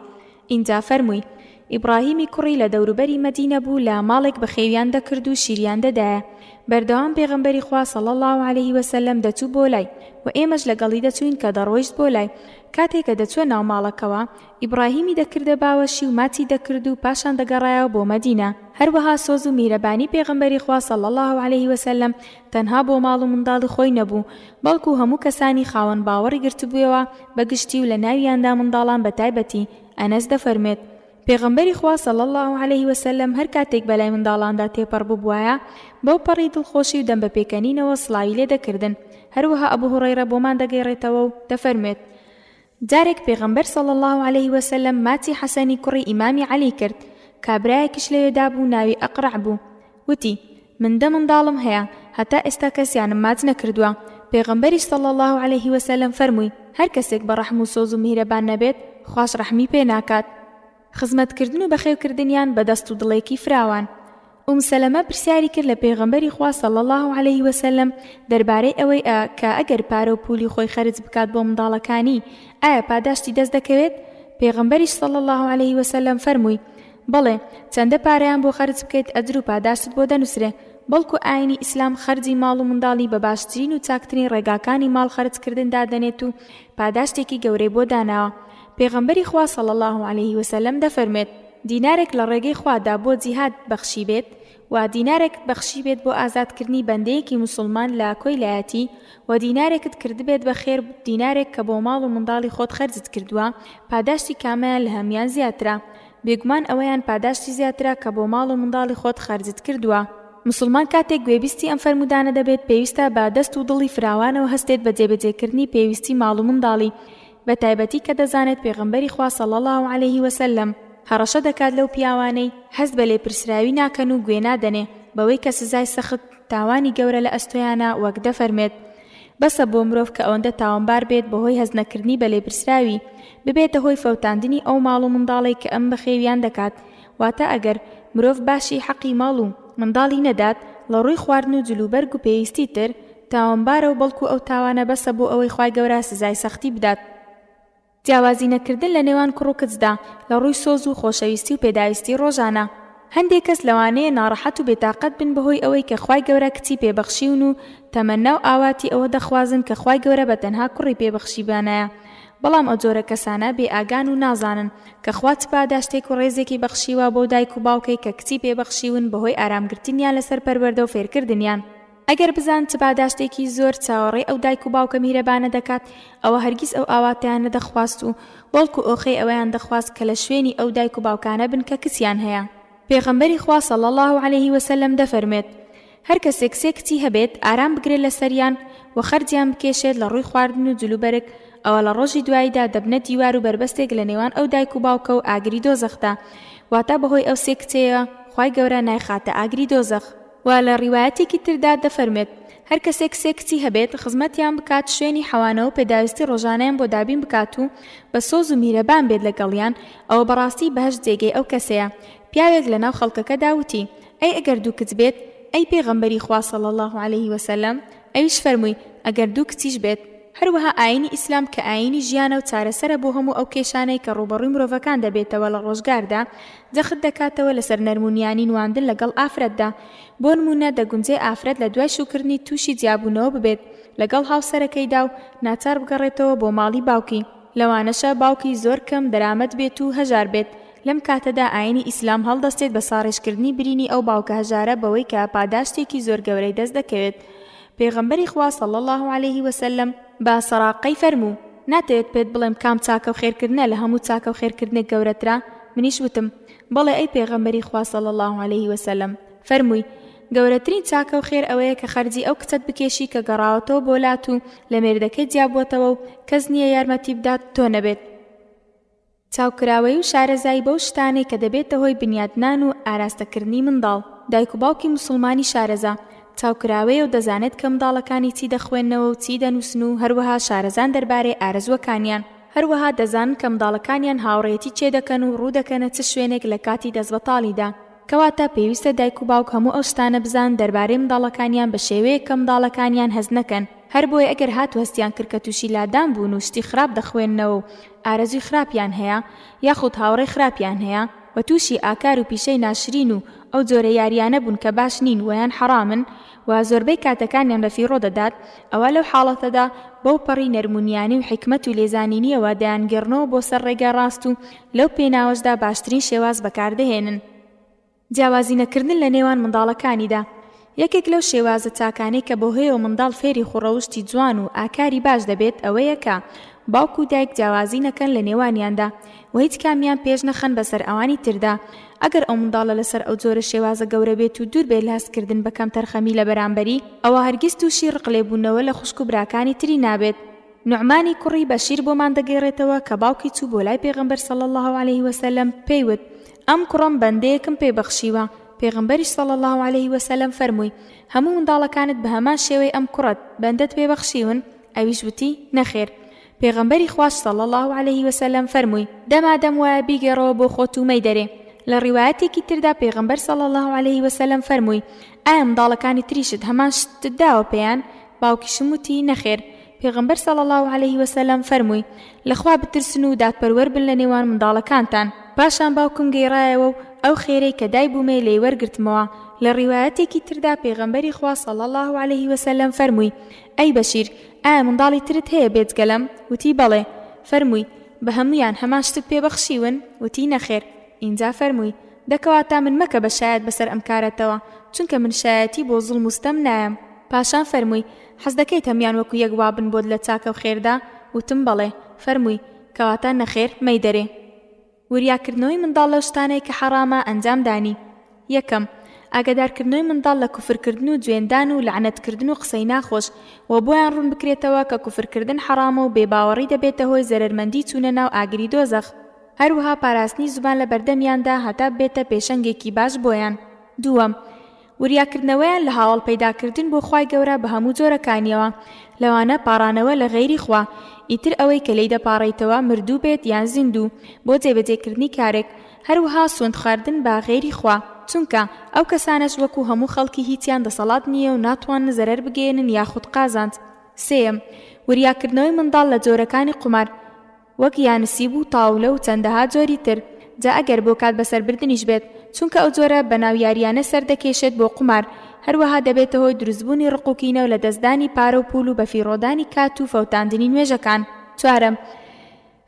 ئینجا فەرمووی، ئیبڕاهیمی کوڕی لە دەوروبەری مەدینە بوو لە ماڵێک بەخێویان دەکرد و شیریان دەدایە، بەردەوام پێغەمبەری خوا صلی اللە علیه وسلم دەچوو بۆ لای و ئێمەش لەگەڵی دەچووین کە دەڕۆیشت بۆ لای، کاتێ کە دەچووە ناو ماڵەکەوە ئیبڕاهیمی دەکردە باوەشی و ماچی دەکرد و پاشان دەگەڕایەوە بۆ مەدینە. هەروەها سۆز و میهرەبانی پێغەمبەری خوا صلی اللە علیه وسلم تەنها بۆ ماڵ و منداڵی خۆی نەبوو، بەڵکو هەموو کەسانی خاوەن باوەڕی گرتبوویەوە بە گشتی و لە ناویاندا منداڵان بە تایبەتی، ئەنەس دەفەرموێت، پێغەمبەری خوا صلی اللە علیه وسلم هەر کاتێک بەلای منداڵاندا تێپەڕ ببوایە بەو پەڕی دڵخۆشی و دەم بە پێکەنینەوە سڵاوی لێ دەکردن، هەروەها ئەبو هوڕەیڕە بۆمان دەگێڕێتەوە و دەفەرموێت، جارێک پێغەمبەر صلی اللە علیه وسلم ماچی حەسەنی کوڕی ئیمامی عەلی کرد، کابرایەکیش لەوێدا بوو ناوی ئەقرەع بوو، وتی، من دە منداڵم هەیە، هەتا ئێستا کەسیانم ماچ نەکردووە، پێغەمبەریش صلی اللە علیه وسلم فەرمووی، هەر کەسێک بە ڕەحم و سۆز و میهرەبان نەبێت، خواش ڕەحمی پێ ناکات. خزمەتکردن و بەخێوکردنیان بە دەست و دڵێکی فراوان. ئوم سەلەمە پرسیاری کرد لە پێغەمبەری خوا صلی اللە علیه وسلم دەربارەی ئەوەی ئە کە ئەگەر پارە و پولی خۆی خەرج بکات بۆ منداڵەکانی ئایا پاداشتی دەست دەکەوێت؟ پێغەمبەریش صلی اللە علیه وسلم فەرمووی، بەڵێ، چەندە پارەیان بۆ خەرج بکەیت ئەجر و پاداشتت بۆ دەنوسرێ، بەڵکو ئاینی ئیسلام خەرجی ماڵ و منداڵی بە باشترین و چاکترین ڕێگاکانی ماڵ خەرج کردن دادەنێت و پاداشتێکی گەورەی بۆ داناوە. پێغەمبەری خوا صلی اللە علیه وسلم دەفەرموێت، دینارێک لە ڕێگەی خوادا بۆ جیهاد بەخشیبێت و دینارێکت بەخشیبێت بۆ ئازادکردنی بەندەیەکی موسوڵمان لە کۆیلایەتی و دینارێکت کردبێت بە خێر دینارێک کە بۆ ماڵ و منداڵی خۆت خەرجت کردووە پاداشتی کامەیان لە هەموویان زیاترە؟ بێگومان ئەوەیان پاداشتی زیاترە کە بۆ ماڵ و منداڵی خۆت خەرجت کردووە. موسڵمان کاتێک گوێبیستی ئەم فەرموودانە دەبێت پێویستە بە دەست و دڵی فراوانەوە هەستێت بە جێبەجێکردنی پێویستی ماڵ و منداڵی بەتایبەتی کە دەزانێت پێغەمبەری خوا صلی اللە علیه وسلم هەڕەشە دەکات لەو پیاوانەی هەست بە لێپرسراوی ناکەن و گوێ نادەنێ بەوەی کە سزای سەخت تاوانی گەورە لە ئەستۆیانە وەک دەفەرمێت بەسە بۆ مرۆڤ کە ئەوەندە تاوانبار بێت بەهۆی هەست نەکردنی بە لێپرسراوی ببێتە هۆی فەوتاندنی ئەو ماڵ و منداڵەی کە ئەم بەخێویان دەکات واتە ئەگەر مرۆڤ باشی حەقی ماڵ و منداڵی نەدات لە ڕووی خواردن و جلوبەرگ و پێویستی تر تاوانبارە و بەڵکو ئەو تاوانە بەسە بۆ ئەوەی خوای گەورە سزای سەختی بدات. جیاوازی نەکردن لە نێوان کوڕ و کچدا لە ڕووی سۆز و خۆشەویستی و پێداویستی ڕۆژانە. هەندێک کەس لەوانەیە ناڕەحەت و بێتاقەت بن بەهۆی ئەوەی کە خوای گەورە کچی پێ بەخشیون و تەمەنا و ئاواتی ئەوە دەخوازن کە خوای گەورە بە تەنها کوڕی پێ بەخشیبانایە بەڵام ئەو جۆرە کەسانە بێ ئاگان و نازانن کە خوا چ پاداشتێک و ڕێزێکی بەخشیوە بەو دایک و باوکەی کە کچی پێ بەخشیون بەهۆی ئارامگرتنیان لەسەر پەروەردە و فێرکردنیان. ئەگەر بزان چ پاداشتێکی زۆر چاوەڕێی ئەو دایک و باوکە میهرەبانە دەکات، ئەوە هەرگیز ئەو ئاواتەیان نەدەخواست و بەڵکو ئۆخەی ئەوەیان دەخواست کە لە شوێنی ئەو دایک و باوکانە بن کە کچیان هەیە. پێغەمبەری خوا صلی اللە علیه وسلم دەفەرموێت، هەر کەسێک سێ کچی هەبێت ئارام بگرێت لەسەریان و خەرجیان بکێشێت لە ڕووی خواردن و جلوبەرگ، ئەوە لە ڕۆژی دواییدا دەبنە دیوار و بەربەستێک لە نێوان ئەو دایک و باوکە و ئاگری دۆزەخدا، واتە بەهۆی ئەو سێ کچەیە خوای گەورە نایخاتە ئاگری دۆزەخ. وە لە ڕیوایەتێکی تردا دەفەرموێت، هەر کەسێک سێ کچی هەبێت خزمەتیان بکات شوێنی حەوانەوەو پێداویستی ڕۆژانەیان بۆ دابین بکات و بە سۆز و میهرەبان بێت لەگەڵیان ئەوە بەڕاستی بەهەشت جێگەی ئەو کەسەیە پیاوێک لەناو خەڵکەکەدا وتی، ئەی ئەگەر دوو کچ بێت ئەی پێغەمبەری خوا صلی اللە علیه وسلم؟ ئەویش فەرمووی، ئەگەر دوو کچیش بێت. هەروەها ئایینی ئیسلام کە ئایینی ژیانە و چارەسەرە بۆ هەموو ئەو کێشانەی کە ڕووبەڕووی مرۆڤەکان دەبێتەوە لە ڕۆژگاردا، جەخت دەکاتەوە لەسەر نەرم و نیانی نواندن لەگەڵ ئافرەتدا. بۆ نموونە دەگونجێ ئافرەت لە دوای شووکردنی تووشی جیابوونەوە ببێت. لەگەڵ هاوسەرەکەیدا و ناچار بگەڕێتەوە بۆ ماڵی باوکی، لەوانەشە باوکی زۆر کەم دەرامەت بێت و هەژار بێت، لەم کاتەدا ئاینی ئیسلام هەڵدەستێت بە ساڕێژکردنی برینی ئەو باوکە هەژارە بەوەی کە پاداشتێکی زۆر گەورەی دەست دەکەوێت. پێغەمبەری خوا صلی اللە علیه وسلم بە سەڕاقەی فەرموو، ناتەوێت پێت بڵێم کام چاکە و خێرکردنە لە هەموو چاکە و خێرکردنێک گەورەترە؟ منیش وتم، بەڵێ ئەی پێغەمبەری خوا صلی اللە علیه وسلم. فەرمووی، گەورەترین چاکە و خێر ئەوەیە کە خەرجی ئەو کچەت بکێشی کە گەڕاوەتەوە بۆ لات و لە مێردەکەی جیابووەتەوە و کەس نییە یارمەتی بدات تۆ نەبێت. چاوکراوەیی و شارەزایی بەو شتانەی کە دەبێتە هۆی بنیادنان و ئاراستەکردنی منداڵ. دایک و باوکی موسڵمانی شارەزا، چاوکراوەیە و دەزانێت کە منداڵەکانی چی دەخوێننەوە و چی دەنووسن و هەروەها شارەزان دەربارەی ئارەزووەکانیان. هەروەها دەزانن کە منداڵەکانیان هاوڕێیەتی کێ دەکەن و ڕوو دەکەنە چ شوێنێک لە کاتی دەستبەتاڵیدا. کەواتە پێویستە دایک و باوک هەموو ئەو شتانە بزانن دەربارەی منداڵەکانیان بە شێوەیەک کە منداڵەکانیان هەست نەکەن، هەربۆیە ئەگەر هاتوو هەستیان کرد کە تووشی لادان بوون و شتی خراپ دەخوێننەوە و ئارەزووی خراپیان هەیە یاخود هاوڕێی خراپیان هەیە و تووشی ئاکار و پیشەی ناشرین و ئەو جۆرە یاریانە بوون کە باش نین و یان حەڕامن و زۆربەی کاتەکانیان بە فیڕۆ دەدات ئەوا لەو حاڵەتەدا بەو پەڕی نەرمونیانی و حیکمەت و لێزانینیەوە دەیانگێڕنەوە بۆ سەر ڕێگای ڕاست و لەو پێناوەشدا باشترین شێواز بەکاردەهێنن. جیاوازی نەکردن لە نێوان منداڵەکانیدا یەکێک لەو شێوازە چاکانەی کە بەوهۆیەوە منداڵ فێری خوڕەوشتی جوان و ئاکاری باش دەبێت ئەوەیە کە باوک و دایک جیاوازی نەکەن لە نێوانیاندا و هیچ کامیان پێش نەخەن بەسەر ئەوانی تردا ئەگەر ئەو منداڵە لەسەر ئەو جۆرە شێوازە گەورە بێت و دوور بێت لە هەستکردن بە کەمتەرخەمی لە بەرامبەری ئەوا هەرگیز تووشی ڕقلێبوونەوە لە خوشک و براکانی تری نابێت. نوعمانی کوڕی بەشیر بۆمان دەگێڕێتەوە کە باوکی چوو بۆ لای پێغەمبەر صلی اللە علیه وسلم پێی وت، ئەم کوڕەم بەندەیەکم پێ بەخشیوە، پێغەمبەریش صلی اللە علیه وسلم فەرمووی، هەموو منداڵەکانت بە هەمان شێوەی ئەم کوڕەت، بەندەت پێ بەخشیون؟ ئەویش وتی، نەخێر. پێغەمبەری خواش صلی اللە علیه وسلم فەرمووی، دە مادەم وایە بیگێڕەوە بۆ خۆت و مەیدەرێ. لە ڕیوایەتێکی تردا پێغەمبەر صلی اللە علیه وسلم فەرمووی، ئایا منداڵەکانی تریشت هەمان شتت داوە پێیان؟ باوکیشم وتی، نەخێر. پێغەمبەر صلی اللە علیه وسلم فەرمووی، لە خوا بترسن و دادپەروەر بن لە نێوان منداڵەکانتان. پاشان باوکم گەیڕایەوە و ئەو خێرەی کە دایبوومێ لێی وەرگرتمەوە. لە ڕیوایەتێکی تردا پێغەمبەری خوا صلی اللە علیه وسلم فەرمووی، ئەی بەشیر، ئایا منداڵی ترت هەیە بێجگە لەم؟ وتی، بەڵێ. فەرمووی، بە هەموویان هەمان شتت پێ بەخشیون؟ وتی، نەخێر. ئینجا فەرمووی، دە کەواتە من مەکە بە شایەت بەسەر ئەم کارەتەوە، چونکە من شایەتی بۆ زوڵم و ستەم نایەم. پاشان فەرمووی، حەز دەکەیت هەموویان وەکو یەک وابن بۆت لە چاکە و خێردا؟ وتم، بەڵێ. فەرمووی، کەواتە نەخێر، مەیدەرێ. وریاکردنەوەی منداڵ لەو شتانەی کە حەڕامە ئەنجام دانی. یەکەم، ئاگادارکردنەوەی منداڵ لە کوفرکردن و جوێندان و لەعنەتکردن و قسەی ناخۆش، وە بۆیان ڕوون بکرێتەوە کە کوفرکردن حەڕامە و بێباوەڕی دەبێتە هۆی زەرەرمەندی چوونە ناو ئاگری دۆزەخ. هەروەها پاراستنی زوبان لە بەردەمیاندا هەتا ببێتە پێشەنگێکی باش بۆیان. دووەم، وریاکردنەوەیان لە هاوەڵ پەیداکردن بۆ خوای گەورە بە هەموو جۆرەکانیەوە، لەوانە پاڕانەوە لە غەیری خوا، ئیتر ئەوەی کە لێی دەپاڕێیتەوە مردوو بێت یان زیندوو، بۆ جێبەجێکردنی کارێک، هەروەها سوێند خواردن بە غەیری خوا، چونکە ئەو کەسانەش وەکو هەموو خەڵکی هیچیان دەسەڵات نییە و ناتوانن زەرەر بگەیەنن یاخود قازانج. سێیەم، وریاکردنەوەی منداڵ لە جۆرەکانی قومار، وەک یانسیب و تاولە و چەندەها جۆری تر، جا ئەگەر بۆ کات بەسەربردنیش بێت، چونکە ئەو جۆرە بەناو یارییانە سەردەکێشێت بۆ قومار، هەروەها دەبێتە هۆی دروستبوونی ڕق و کینە و لەدەستدانی پارە و پوول و بەفیڕۆدانی کات و فەوتاندنی نوێژەکان. چوارەم،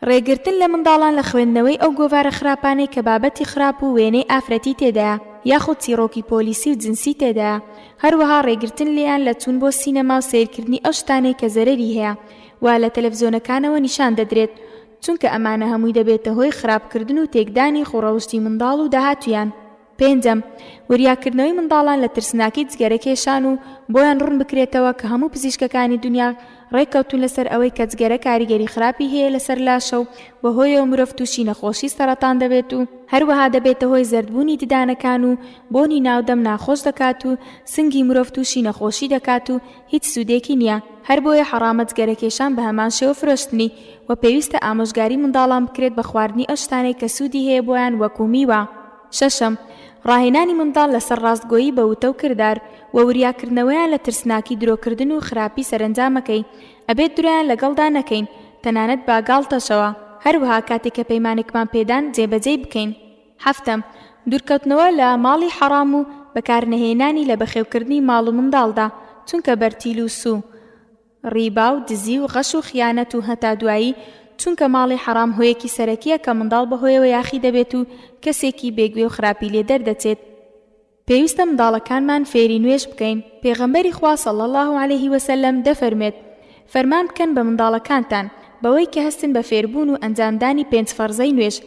ڕێگرتن لە منداڵان لە خوێندنەوەی ئەو گۆڤارە خراپانەی کە بابەتی خراپ و وێنەی ئافرەتی تێدایە یاخود چیڕۆکی پۆلیسی و جنسی تێدایە، هەروەها ڕێگرتن لێیان لە چوون بۆ سینەما و سەیرکردنی ئەو شتانەی کە زەرەری هەیە و لە تەلەفزیۆنەکانەوە نیشان دەدرێت، چونکە ئەمانە هەمووی دەبێتە هۆی خراپکردن و تێکدانی خووڕەوشتی منداڵ و داهاتوویان. پێنجەم، وریاکردنەوەی منداڵان لە ترسناکی جگەرە کێشان و بۆیان ڕوون بکرێتەوە کە هەموو پزیشکەکانی دونیا ڕێککەوتوون لەسەر ئەوەی کە جگەرە کاریگەری خراپی هەیە لەسەر لاشە و بەهۆیەوە مرۆڤ تووشی نەخۆشی سەرەتان دەبێت و هەروەها دەبێتە هۆی زەردبوونی ددانەکان و بۆنی ناو دەم ناخۆش دەکات و سنگی مرۆڤ تووشی نەخۆشی دەکات و هیچ سوودێکی نییە، هەربۆیە حەڕامە جگەرەکێشان بەهەمان شێوە فرۆشتنی، وە پێویستە ئامۆژگاری منداڵان بکرێت بە خواردنی ئەو شتانەی کە سوودی هەیە بۆیان وەکو میوە. شەشەم، ڕاهێنانی منداڵ لەسەر ڕاستگۆیی بە وتە و کردار، وە وریاکردنەوەیان لە ترسناکی درۆکردن و خراپی سەرەنجامەکەی، ئەبێت درۆیان لەگەڵدا نەکەین تەنانەت بە گاڵتەشەوە، هەروەها کاتێک کە پەیمانێکمان پێدان جێبەجێی بکەین. حەفتەم، دوورکەوتنەوە لە ماڵی حەڕام و بەکارنەهێنانی لە بەخێوکردنی ماڵ و منداڵدا، چونکە بەرتیل و سوو. ڕیبا و دزی و غەش و خیانەت و هەتا دوایی، چونکە ماڵی حەڕام هۆیەکی سەرەکیە کە منداڵ بەهۆیەوە یاخی دەبێت و کەسێکی بێ گوێ و خراپی لێ دەردەچێت. پێویستە منداڵەکانمان فێری نوێژ بکەین، پێغەمبەری خوا صلی اللە علیه وسلم دەفەرموێت، فەرمان بکەن بە منداڵەکانتان بەوەی کە هەستن بە فێربوون و ئەنجامدانی پێنج فەرزەی نوێژ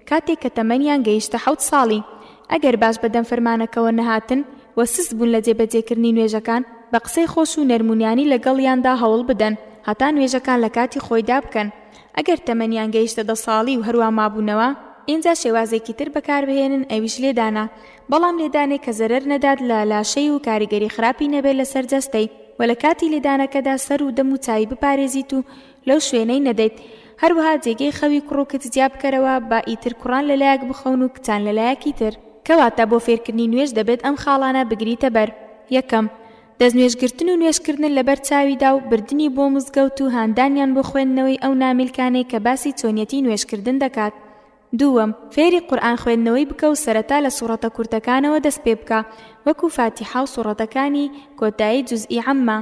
کاتێک کە تەمەنیان گەیشتە حەوت ساڵی، ئەگەر باش بەدەم فەرمانەکەوە نەهاتن و سست بوون لە جێبەجێکردنی نوێژەکان، بە قسەی خۆش و نەرمونیانی لەگەڵیاندا هەوڵ بدەن هەتا نوێژەکان لە کاتی خۆیدا بکەن، ئەگەر تەمەنیان گەیشتە دە ساڵی و هەروا مابوونەوە، ئینجا شێوازێکی تر بەکاربهێنن ئەویش لێدانە، بەڵام لێدانێک کە زەرەر نەدات لە لاشەی و کاریگەری خراپی نەبێت لەسەر جەستەی، وە لە کاتی لێدانەکەدا سەر و دەم و چاوی بپارێزیت و لەو شوێنەی نەدەیت، هەروەها جێگەی خەوی کوڕ و کچ جیا بکەرەوە با ئیتر کوڕان لەلایەک بخەون و کچان لەلایەکی تر. کەواتە بۆ فێرکردنی نوێژ دەبێت ئەم خاڵانە بگریتە بەر، یەکەم، دەستنوێژگرتن و نوێژکردن لەبەر چاویدا و بردنی بۆ مزگەوت و هاندانیان بۆ خوێندنەوەی ئەو نامیلکانەی کە باسی چۆنیەتی نوێژکردن دەکات. دووەم، فێری قورئان خوێندنەوەی بکە و سەرەتا لە سوڕەتە کورتەکانەوە دەست پێ بکە وەکو فاتیحا و سوڕەتەکانی کۆتایی جوزئی عەممە.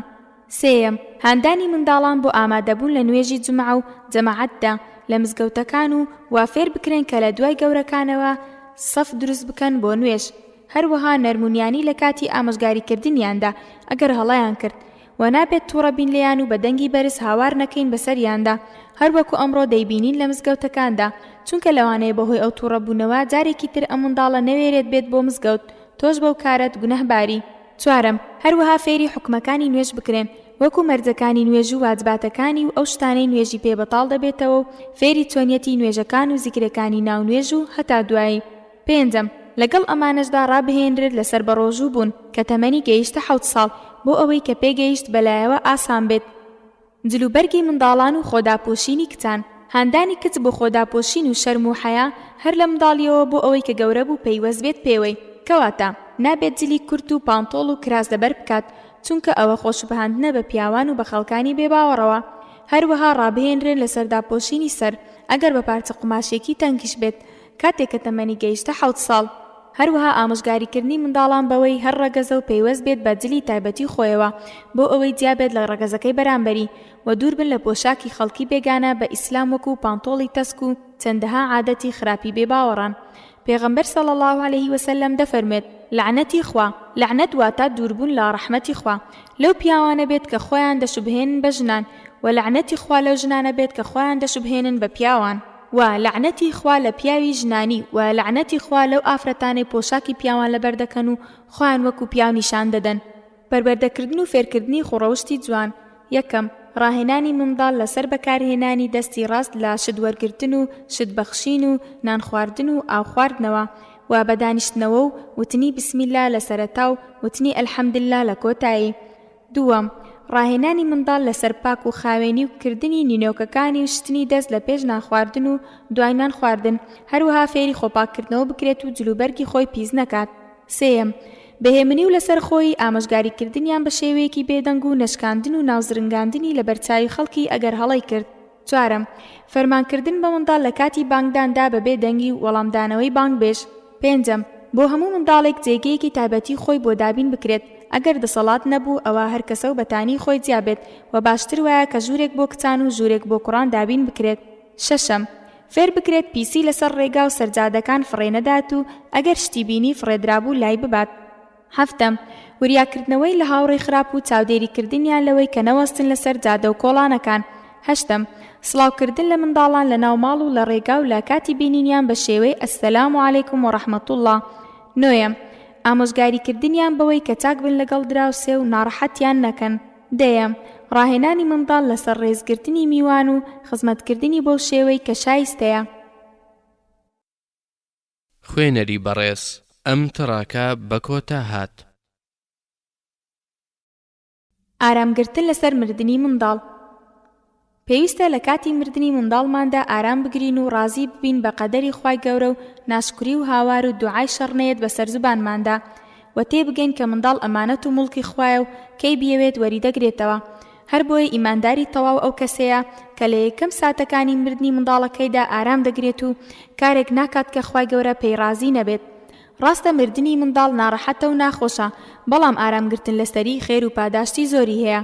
سێیەم، هاندانی منداڵان بۆ ئامادەبوون لە نوێژی جومعە و جەماعەتدا لە مزگەوتەکان و وا فێر بکرێن کە لە دوای گەورەکانەوە سەف دروست بکەن بۆ نوێژ. هەروەها نەرمونیانی لە کاتی ئامۆژگاریکردنیاندا ئەگەر هەڵەیان کرد، وە نابێت توڕە بین لێیان و بە دەنگی بەرز هاوار نەکەین بەسەریاندا هەروەکو ئەمڕۆ دەیبینین لە مزگەوتەکاندا، چونکە لەوانەیە بەهۆی ئەو توڕە بوونەوە جارێکی تر ئەم منداڵە نەوێرێت بێت بۆ مزگەوت، تۆش بەو کارەت گوناهباری. چوارەم، هەروەها فێری حوکمەکانی نوێژ بکرێن، وەکو مەرجەکانی نوێژ و واجباتەکانی و ئەو شتانەی نوێژی پێ بەتاڵ دەبێتەوە و فێری چۆنیەتی نوێژەکان و زیکرەکانی ناو نوێژ و هەتا دوایی. پێنجەم، لەگەڵ ئەمانەشدا ڕابهێنرێت لەسەر بەڕۆژوو بوون کە تەمەنی گەیشتە حەوت ساڵ، بۆ ئەوەی کە پێگەیشت بەلایەوە ئاسان بێت. جلوبەرگی منداڵان و خۆداپۆشینی کچان، هاندانی کچ بۆ خۆداپۆشین و شەرم و حەیا هەر لە منداڵیەوە بۆ ئەوەی کە گەورە بوو پەیوەست بێت پێوەی، کەواتە نابێت جلی کورت و پانتۆڵ و کراس لەبەر بکات، چونکە ئەوە خۆشوبهاندنە بە پیاوان و بە خەڵکانی بێ باوەڕەوە. هەروەها ڕابهێنرێن لەسەر داپۆشینی سەر ئەگەر بە پارچە قوماشێکی تەنکیش بێت، کاتێک کە تەمەنی گەیشتە حەوت ساڵ. هەروەها ئامۆژگاریکردنی منداڵان بەوەی هەر ڕەگەزە و پەیوەست بێت بە جلی تایبەتی خۆیەوە بۆ ئەوەی جیا بێت لە ڕەگەزەکەی بەرامبەری و دوور بن لە پۆشاکی خەڵکی بێگانە بە ئیسلام وەکو پانتۆڵی تەسک و چەندەها عادەتی خراپی بێ باوەڕان. پێغەمبەر صلی اللە علیه وسلم دەفەرموێت، لەعنەتی خوا، لەعنەت واتە دووربوون لە ڕەحمەتی خوا، لەو پیاوانە بێت کە خۆیان دەشوبهێنن بە ژنان، وە لەعنەتی خوا لەو ژنانە بێت کە خۆیان دەشوبهێنن بە پیاوان. وە لەعنەتی خوا لە پیاوی ژنانی وە لەعنەتی خوا لەو ئافرەتانەی پۆشاکی پیاوان لەبەر دەکەن و خۆیان وەکو پیاو نیشان دەدەن. پەروەردەکردن و فێرکردنی خوڕەوشتی جوان، یەکەم، ڕاهێنانی منداڵ لەسەر بەکارهێنانی دەستی ڕاست لە شت وەرگرتن و شت بەخشین و نان خواردن و ئاو خواردنەوە، وە بە دانیشتنەوە و وتنی بسم اللە لە سەرەتا و وتنی الحمدللە لە کۆتایی. دووەم، ڕاهێنانی منداڵ لەسەر پاک و خاوێنی و کردنی نینۆکەکانی و شتنی دەست لە پێش نانخواردن و دوای نانخواردن، هەروەها فێری خۆپاککردنەوە بکرێت و جلوبەرگی خۆی پیس نەکات. سێیەم، بە هێمنی و لەسەرخۆیی ئامۆژگاریکردنیان بە شێوەیەکی بێدەنگ و نەشکاندن و ناوزرنگاندنی لەبەرچاوی خەڵکی ئەگەر هەڵەی کرد. چوارەم، فەرمانکردن بە منداڵ لە کاتی بانگداندا بە بێ دەنگی و وەڵامدانەوەی بانگبێژ. پێنجەم، بۆ هەموو منداڵێک جێگەیەکی تایبەتی خۆی بۆ دابین بکرێت، ئەگەر دەسەڵات نەبوو ئەوا هەر کەسە و بەتانی خۆی جیا بێت و باشتر وایە کە ژوورێک بۆ کچان و ژوورێک بۆ کوڕان دابین بکرێت. شەشەم، فێر بکرێت پیسی لەسەر ڕێگا و سەر جادەکان فڕێ نەدات و ئەگەر شتی بینی فڕێدرابوو لای ببات. حەفتەم، وریاکردنەوەی لە هاوڕێی خراپ و چاودێری کردنیان لەوەی کە نەوەستن لەسەر جادە و کۆڵانەکان. هەشتەم، سڵاو کردن لە منداڵان لە ناو ماڵ و لە ڕێگا و لە کاتی بینینیان بە شێوەی السلام علیکم و رحمە اللە. نۆیەم، ئامۆژگاری کردنیان بەوەی کە چاک بن لەگەڵ دراوسێ و ناڕەحەتیان نەکەن. دەیەم، ڕاهێنانی منداڵ لەسەر ڕێزگرتنی میوان و خزمەتکردنی بەو شێوەی کە شایستەیە. خوێنەری بەڕێز ئەم تڕاکە بە کۆتا هات. ئارام گرتن لەسەر مردنی منداڵ. پێویستە لە کاتی مردنی منداڵماندا ئارام بگرین و ڕازی ببین بە قەدەری خوای گەورە و ناشکوری و هاوار و دوعای شەڕ نەیەت بەسەر زوبانماندا وە تێبگەین کە منداڵ ئەمانەت و موڵکی خوایە و کەی بیەوێت وەریدەگرێتەوە هەربۆیە ئیمانداری تەواو ئەو کەسەیە کە لە یەکەم ساتەکانی مردنی منداڵەکەیدا ئارام دەگرێت و کارێک ناکات کە خوای گەورە پێی ڕازی نەبێت. ڕاستە مردنی منداڵ ناڕەحەتە و ناخۆشە، بەڵام ئارامگرتن لەسەری خێر و پاداشتی زۆری هەیە.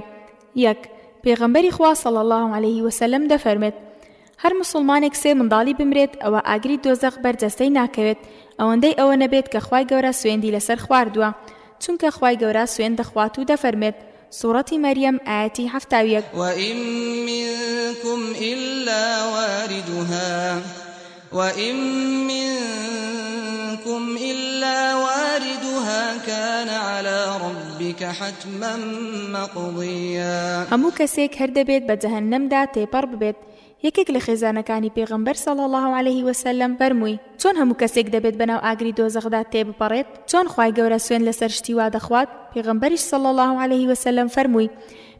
یەک. پێغەمبەری خوا صلی اللە علیه وسلم دەفەرمێت، هەر موسڵمانێک سێ منداڵی بمرێت ئەوا ئاگری دۆزەخ بەر جەستەی ناکەوێت ئەوەندەی ئەوە نەبێت کە خوای گەورە سوێندی لەسەر خواردووە چونکە خوای گەورە سوێند دەخوات و دەفەرمێت، سوڕەتی مەریەم ئایەتی 71. وَإِن مِّنكُمْ إِلَّا وَارِدُهَا وَإِن مِّنكُمْ إِلَّا وَارِدُهَا كَانَ عَلَىٰ رَبِّكَ حَتْمًا مَّقْضِيًّا. هەموو کەسێک هەر دەبێت بە جەهەننەمدا تێپەڕ ببێت، یەکێک لە خێزانەکانی پێغەمبەر صلی اللە علیه وسلم فەرمووی، چۆن هەموو کەسێک دەبێت بەناو ئاگری دۆزەخدا تێبپەڕێت؟ چۆن خوای گەورە سوێند لەسەر شتی وا دەخوات؟ پێغەمبەریش صلی اللە علیه وسلم فەرمووی،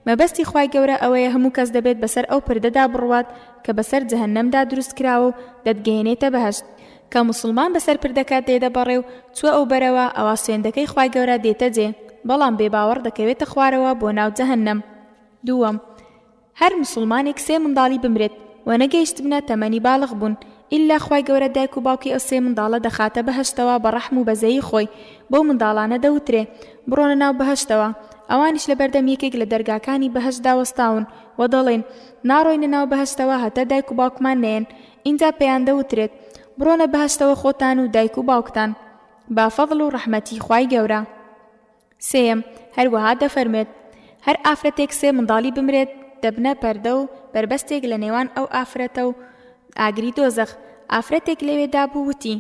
مەبەستی خوای گەورە ئەوەیە هەموو کەس دەبێت بەسەر ئەو پردەدا بڕوات کە بەسەر جەهەنەمدا دروست کراوە و دەتگەیەنێتە بەهەشت. کە موسڵمان بەسەر پردەکە تێدەپەڕێ و چووە ئەوبەرەوە ئەوا سوێندەکەی خوای گەورە دێتە جێ، بەڵام بێباوەڕ دەکەوێتە خوارەوە بۆ ناو جەهەنەم. دووەم، هەر موسڵمانێک سێ منداڵی بمرێت و نەگەیشتبنە تەمەنی باڵغ بوون ئیلا خوای گەورە دایک و باوکی ئەو سێ منداڵە دەخاتە بەهەشتەوە بە ڕەحم و بەزەیی خۆی بەو منداڵانە دەوترێ بڕۆنە ناو بەهەشتەوە ئەوانیش لەبەردەم یەکێک لە دەرگاکانی بەهەشتدا وەستاون و دەڵێن ناڕۆینە ناو بەهەشتەوە هەتا دایک و باوکمان نەیەن ئینجا پێیان دەوترێت بڕۆنە بەهەشتەوە خۆتان و دایک و باوکتان با فەزڵ و ڕەحمەتی خوای گەورە. سێیەم، هەروەها دەفەرموێت، هەر ئافرەتێک سێ منداڵی بمرێت دەبنە پەردە و بەربەستێک لە نێوان ئەو ئافرەتە و ئاگری دۆزەخ، ئافرەتێک لەوێدا بوو وتی،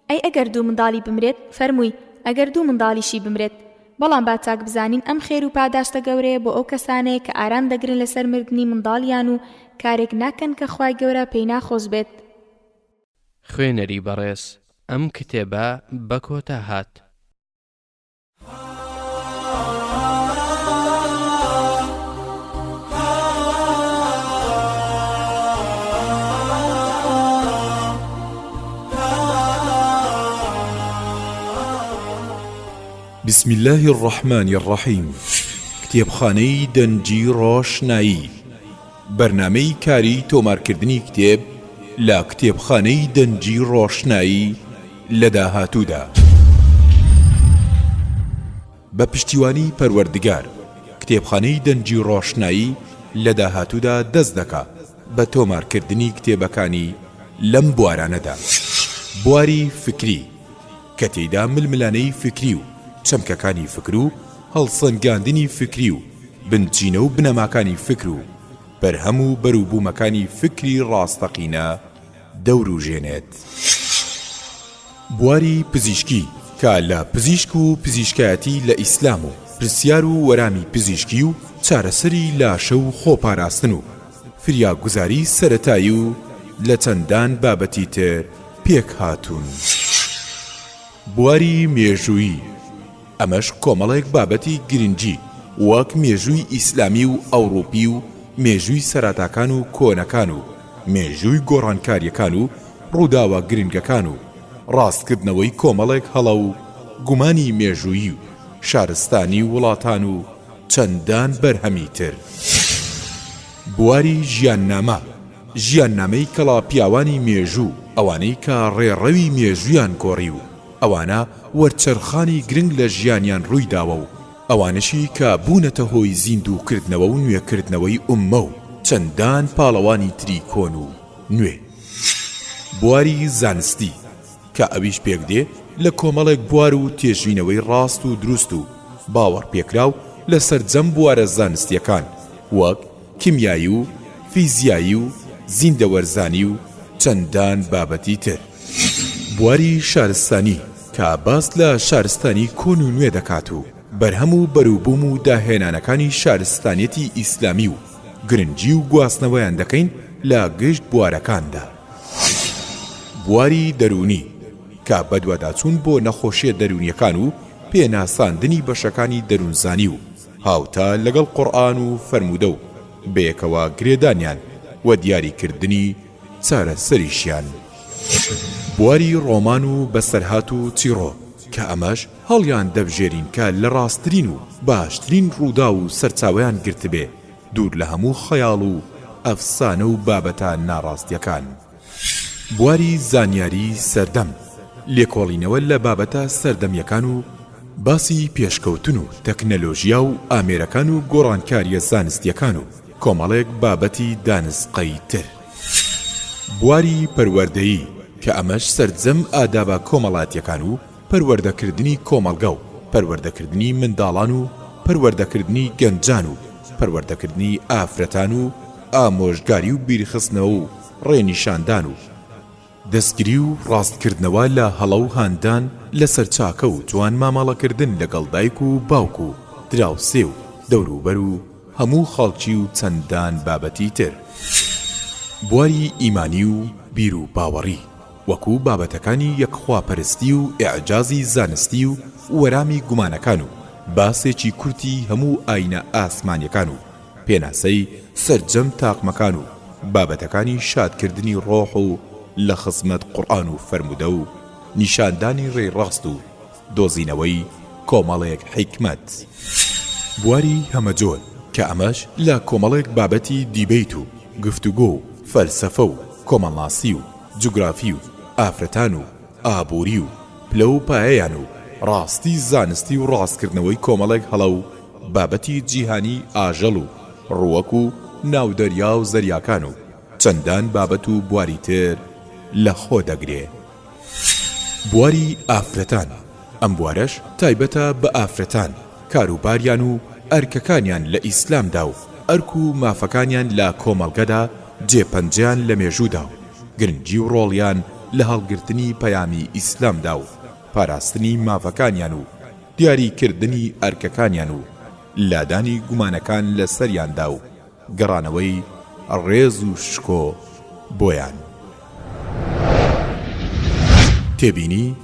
ئەی ئەگەر دوو منداڵی بمرێت؟ فەرمووی، ئەگەر دوو منداڵیشی بمرێت. بەڵام با چاک بزانین ئەم خێر و پاداشتە گەورەیە بۆ ئەو کەسانەیە کە ئارام دەگرن لەسەر مردنی منداڵیان و کارێک ناکەن کە خوای گەورە پێی ناخۆش بێت. خوێنەری بەڕێز ئەم کتێبە بە کۆتا هات. بسم اللە الرحمن الرحیم کتێبخانەی دەنگی ڕۆشنایی بەرنامەی کاری تۆمارکردنی کتێب لە کتێبخانەی دەنگی ڕۆشنایی لە داهاتوودا. بە پشتیوانی پەروەردگار کتێبخانەی دەنگی ڕۆشنایی لە داهاتوودا دەست دەکا بە تۆمارکردنی کتێبەکانی لەم بوارانەدا، بواری فکری، کە تێیدا ململانێی فکری و چەمکەکانی فکر و هەڵسەنگاندنی فکری و بنچینە و بنەماکانی فکر و بەرهەم و بەروبوومەکانی فکری ڕاستەقینە دەوروژێنێت. بواری پزیشکی کە لە پزیشک و پزیشکایەتی لە ئیسلام و پرسیار و وەرامی پزیشکی و چارەسەری لاشە و خۆپاراستن و فریاگوزاری سەرەتایی و لە چەندان بابەتی تر پێکهاتوون. بواری مێژوویی، ئەمەش کۆمەڵێک بابەتی گرنگی وەک مێژووی ئیسلامی و ئەوڕوپی و مێژووی سەراتاکان و کۆنەکان و مێژووی گۆڕانکاریەکان و ڕووداوە گرنگەکان و ڕاستکردنەوەی کۆمەڵێک هەڵە و گومانی مێژوویی و شارستانی وڵاتان و چەندان بەرهەمی تر. بواری ژیاننامە، ژیاننامەی کەڵا پیاوانی مێژوو، ئەوانەی کە ڕێڕەوی مێژوویان گۆڕی و ئەوانە وەرچەرخانی گرنگ لە ژیانیان ڕووی داوە و ئەوانەشی کە بوونەتە هۆی زیندوو کردنەوە و نوێ کردنەوەی ئوممە و چەندان پاڵەوانی تری کۆن و نوێ. بواری زانستی، کە ئەویش پێک دێ لە کۆمەڵێک بوار و تێژینەوەی ڕاست و دروست و باوەڕپێکراو لە سەرجەم بوارە زانستییەکان وەک کیمیایی و فیزیایی و زیندەوەرزانی و چەندان بابەتی تر. بواری شارستانی کە باس لە شارستانی کۆن و نوێ دەکات و بەرهەم و بەروبووم و داهێنانەکانی شارستانیەتی ئیسلامی و گرنگی و گواستنەوەیان دەکەین لە گشت بوارەکاندا. بواری دەروونی، کە بەدواداچوون بۆ نەخۆشییە دەروونییەکان و پێناساندنی بەشەکانی دەروونزانی و هاوتا لەگەڵ قورئان و فەرموودە و بەیەکەوە گرێدانیان و دیاریکردنی چارەسەریشیان. بواری ڕۆمان و بەسەرهات و چیڕۆک، کە ئەمەش هەڵیان دەبژێرین کە لە ڕاستترین و باشترین ڕووداو و سەرچاوەیان گرتبێ دوور لە هەموو خەیاڵ و ئەفسانە و بابەتە ناڕاستیەکان. بواری زانیاری سەردەم، لێکۆڵینەوە لە بابەتە سەردەمیەکان و باسی پێشکەوتن و تەکنەلۆژیا و ئامێرەکان و گۆڕانکاریە زانستیەکان و. کۆمەڵێک بابەتی دانسقەی تر. بواری پەروەردەیی کە ئەمەش سەرجەم ئادابە کۆمەڵاتیەکان و پەروەردەکردنی کۆمەڵگە و پەروەردەکردنی منداڵان و پەروەردەکردنی گەنجان و پەروەردەکردنی ئافرەتان و ئامۆژگاری و بیرخستنەوە و ڕێنیشاندان و دەستگری و ڕاستکردنەوە لە هەڵە و هاندان لەسەر چاکە و جوان مامەڵەکردن لەگەڵ دایک و باوک و دراوسێ و دەوروبەر و هەموو خەڵکی و چەندان بابەتی تر. بواری ئیمانی و بیروباوەڕی وەکو بابەتەکانی یەکخواپەرستی و ئیعجازی زانستی و وەرامی گومانەکان و باسێکی کورتی هەموو ئاینە ئاسمانیەکان و پێناسەی سەرجەم تاقمەکان و بابەتەکانی شادکردنی ڕۆح و لە خزمەت قورئان و فەرموودە و نیشاندانی ڕێی ڕاست و دۆزینەوەی کۆمەڵێک حیکمەت. بواری هەمەجۆر کە ئەمەش لە کۆمەڵێک بابەتی دیبەیت و گفتوگۆ و فەلسەفە و کۆمەڵناسی و جوگرافی و ئافرەتان و ئابووری و پلە و پایەیان و ڕاستی زانستی و ڕاستکردنەوەی کۆمەڵێک هەڵە و بابەتی جیهانی ئاژەڵ و ڕووەک و ناو دەریا و زەریاکان و چەندان بابەت و بواری تر لە خۆ دەگرێ. بواری ئافرەتان، ئەم بوارەش تایبەتە بە ئافرەتان، کاروباریان و ئەرکەکانیان لە ئیسلامدا و ئەرک و مافەکانیان لە کۆمەڵگەدا جێ پەنجەیان لە مێژوودا و گرنگی و ڕۆڵیان لە هەڵگرتنی پەیامی ئیسلامدا و پاراستنی مافەکانیان و دیاری کردنی ئەرکەکانیان و لادانی گومانەکان لە سەریاندا و گەڕانەوەی ڕێز و شکۆ بۆیان. تێبینی،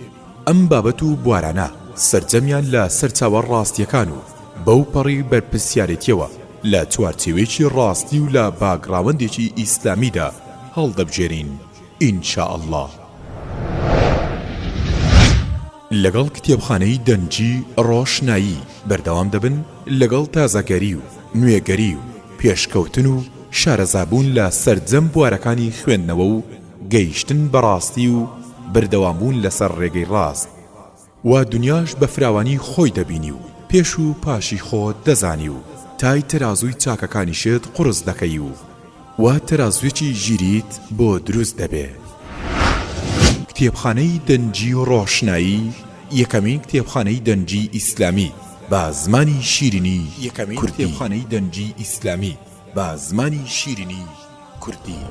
ئەم بابەت و بوارانە سەرجەمیان لە سەرچاوە ڕاستییەکان و بەو پەڕی بەرپرسیارێتیەوە لە چوارچێوەیەکی ڕاستی و لە باکگڕاوەندێکی ئیسلامیدا هەڵدەبژێرین ان شاء اللە. لەگەڵ کتێبخانەی دەنگی ڕۆشنایی بەردەوام دەبن لەگەڵ تازەگەری و نوێگەری و پێشکەوتن و شارەزابوون لە سەرجەم بوارەکانی خوێندنەوە و گەیشتن بە ڕاستی و بەردەوامبوون لەسەر ڕێگەی ڕاست و دنیاش بە فراوانی خۆی دەبینی و پێش و پاشی خۆت دەزانی و تای تەرازووی چاکەکانیشت قوڕس دەکەی و وا تەرازوویەکی ژیریت بۆ دروست دەبێ. کتێبخانەی دەنگی ڕۆشنایی یەکەمین کتێبخانەی دەنگی ئیسلامی بە زمانی شیرینی کوردی. یەکەمین کتێبخانەی دەنگی ئیسلامی بە زمانی شیرینی کوردی.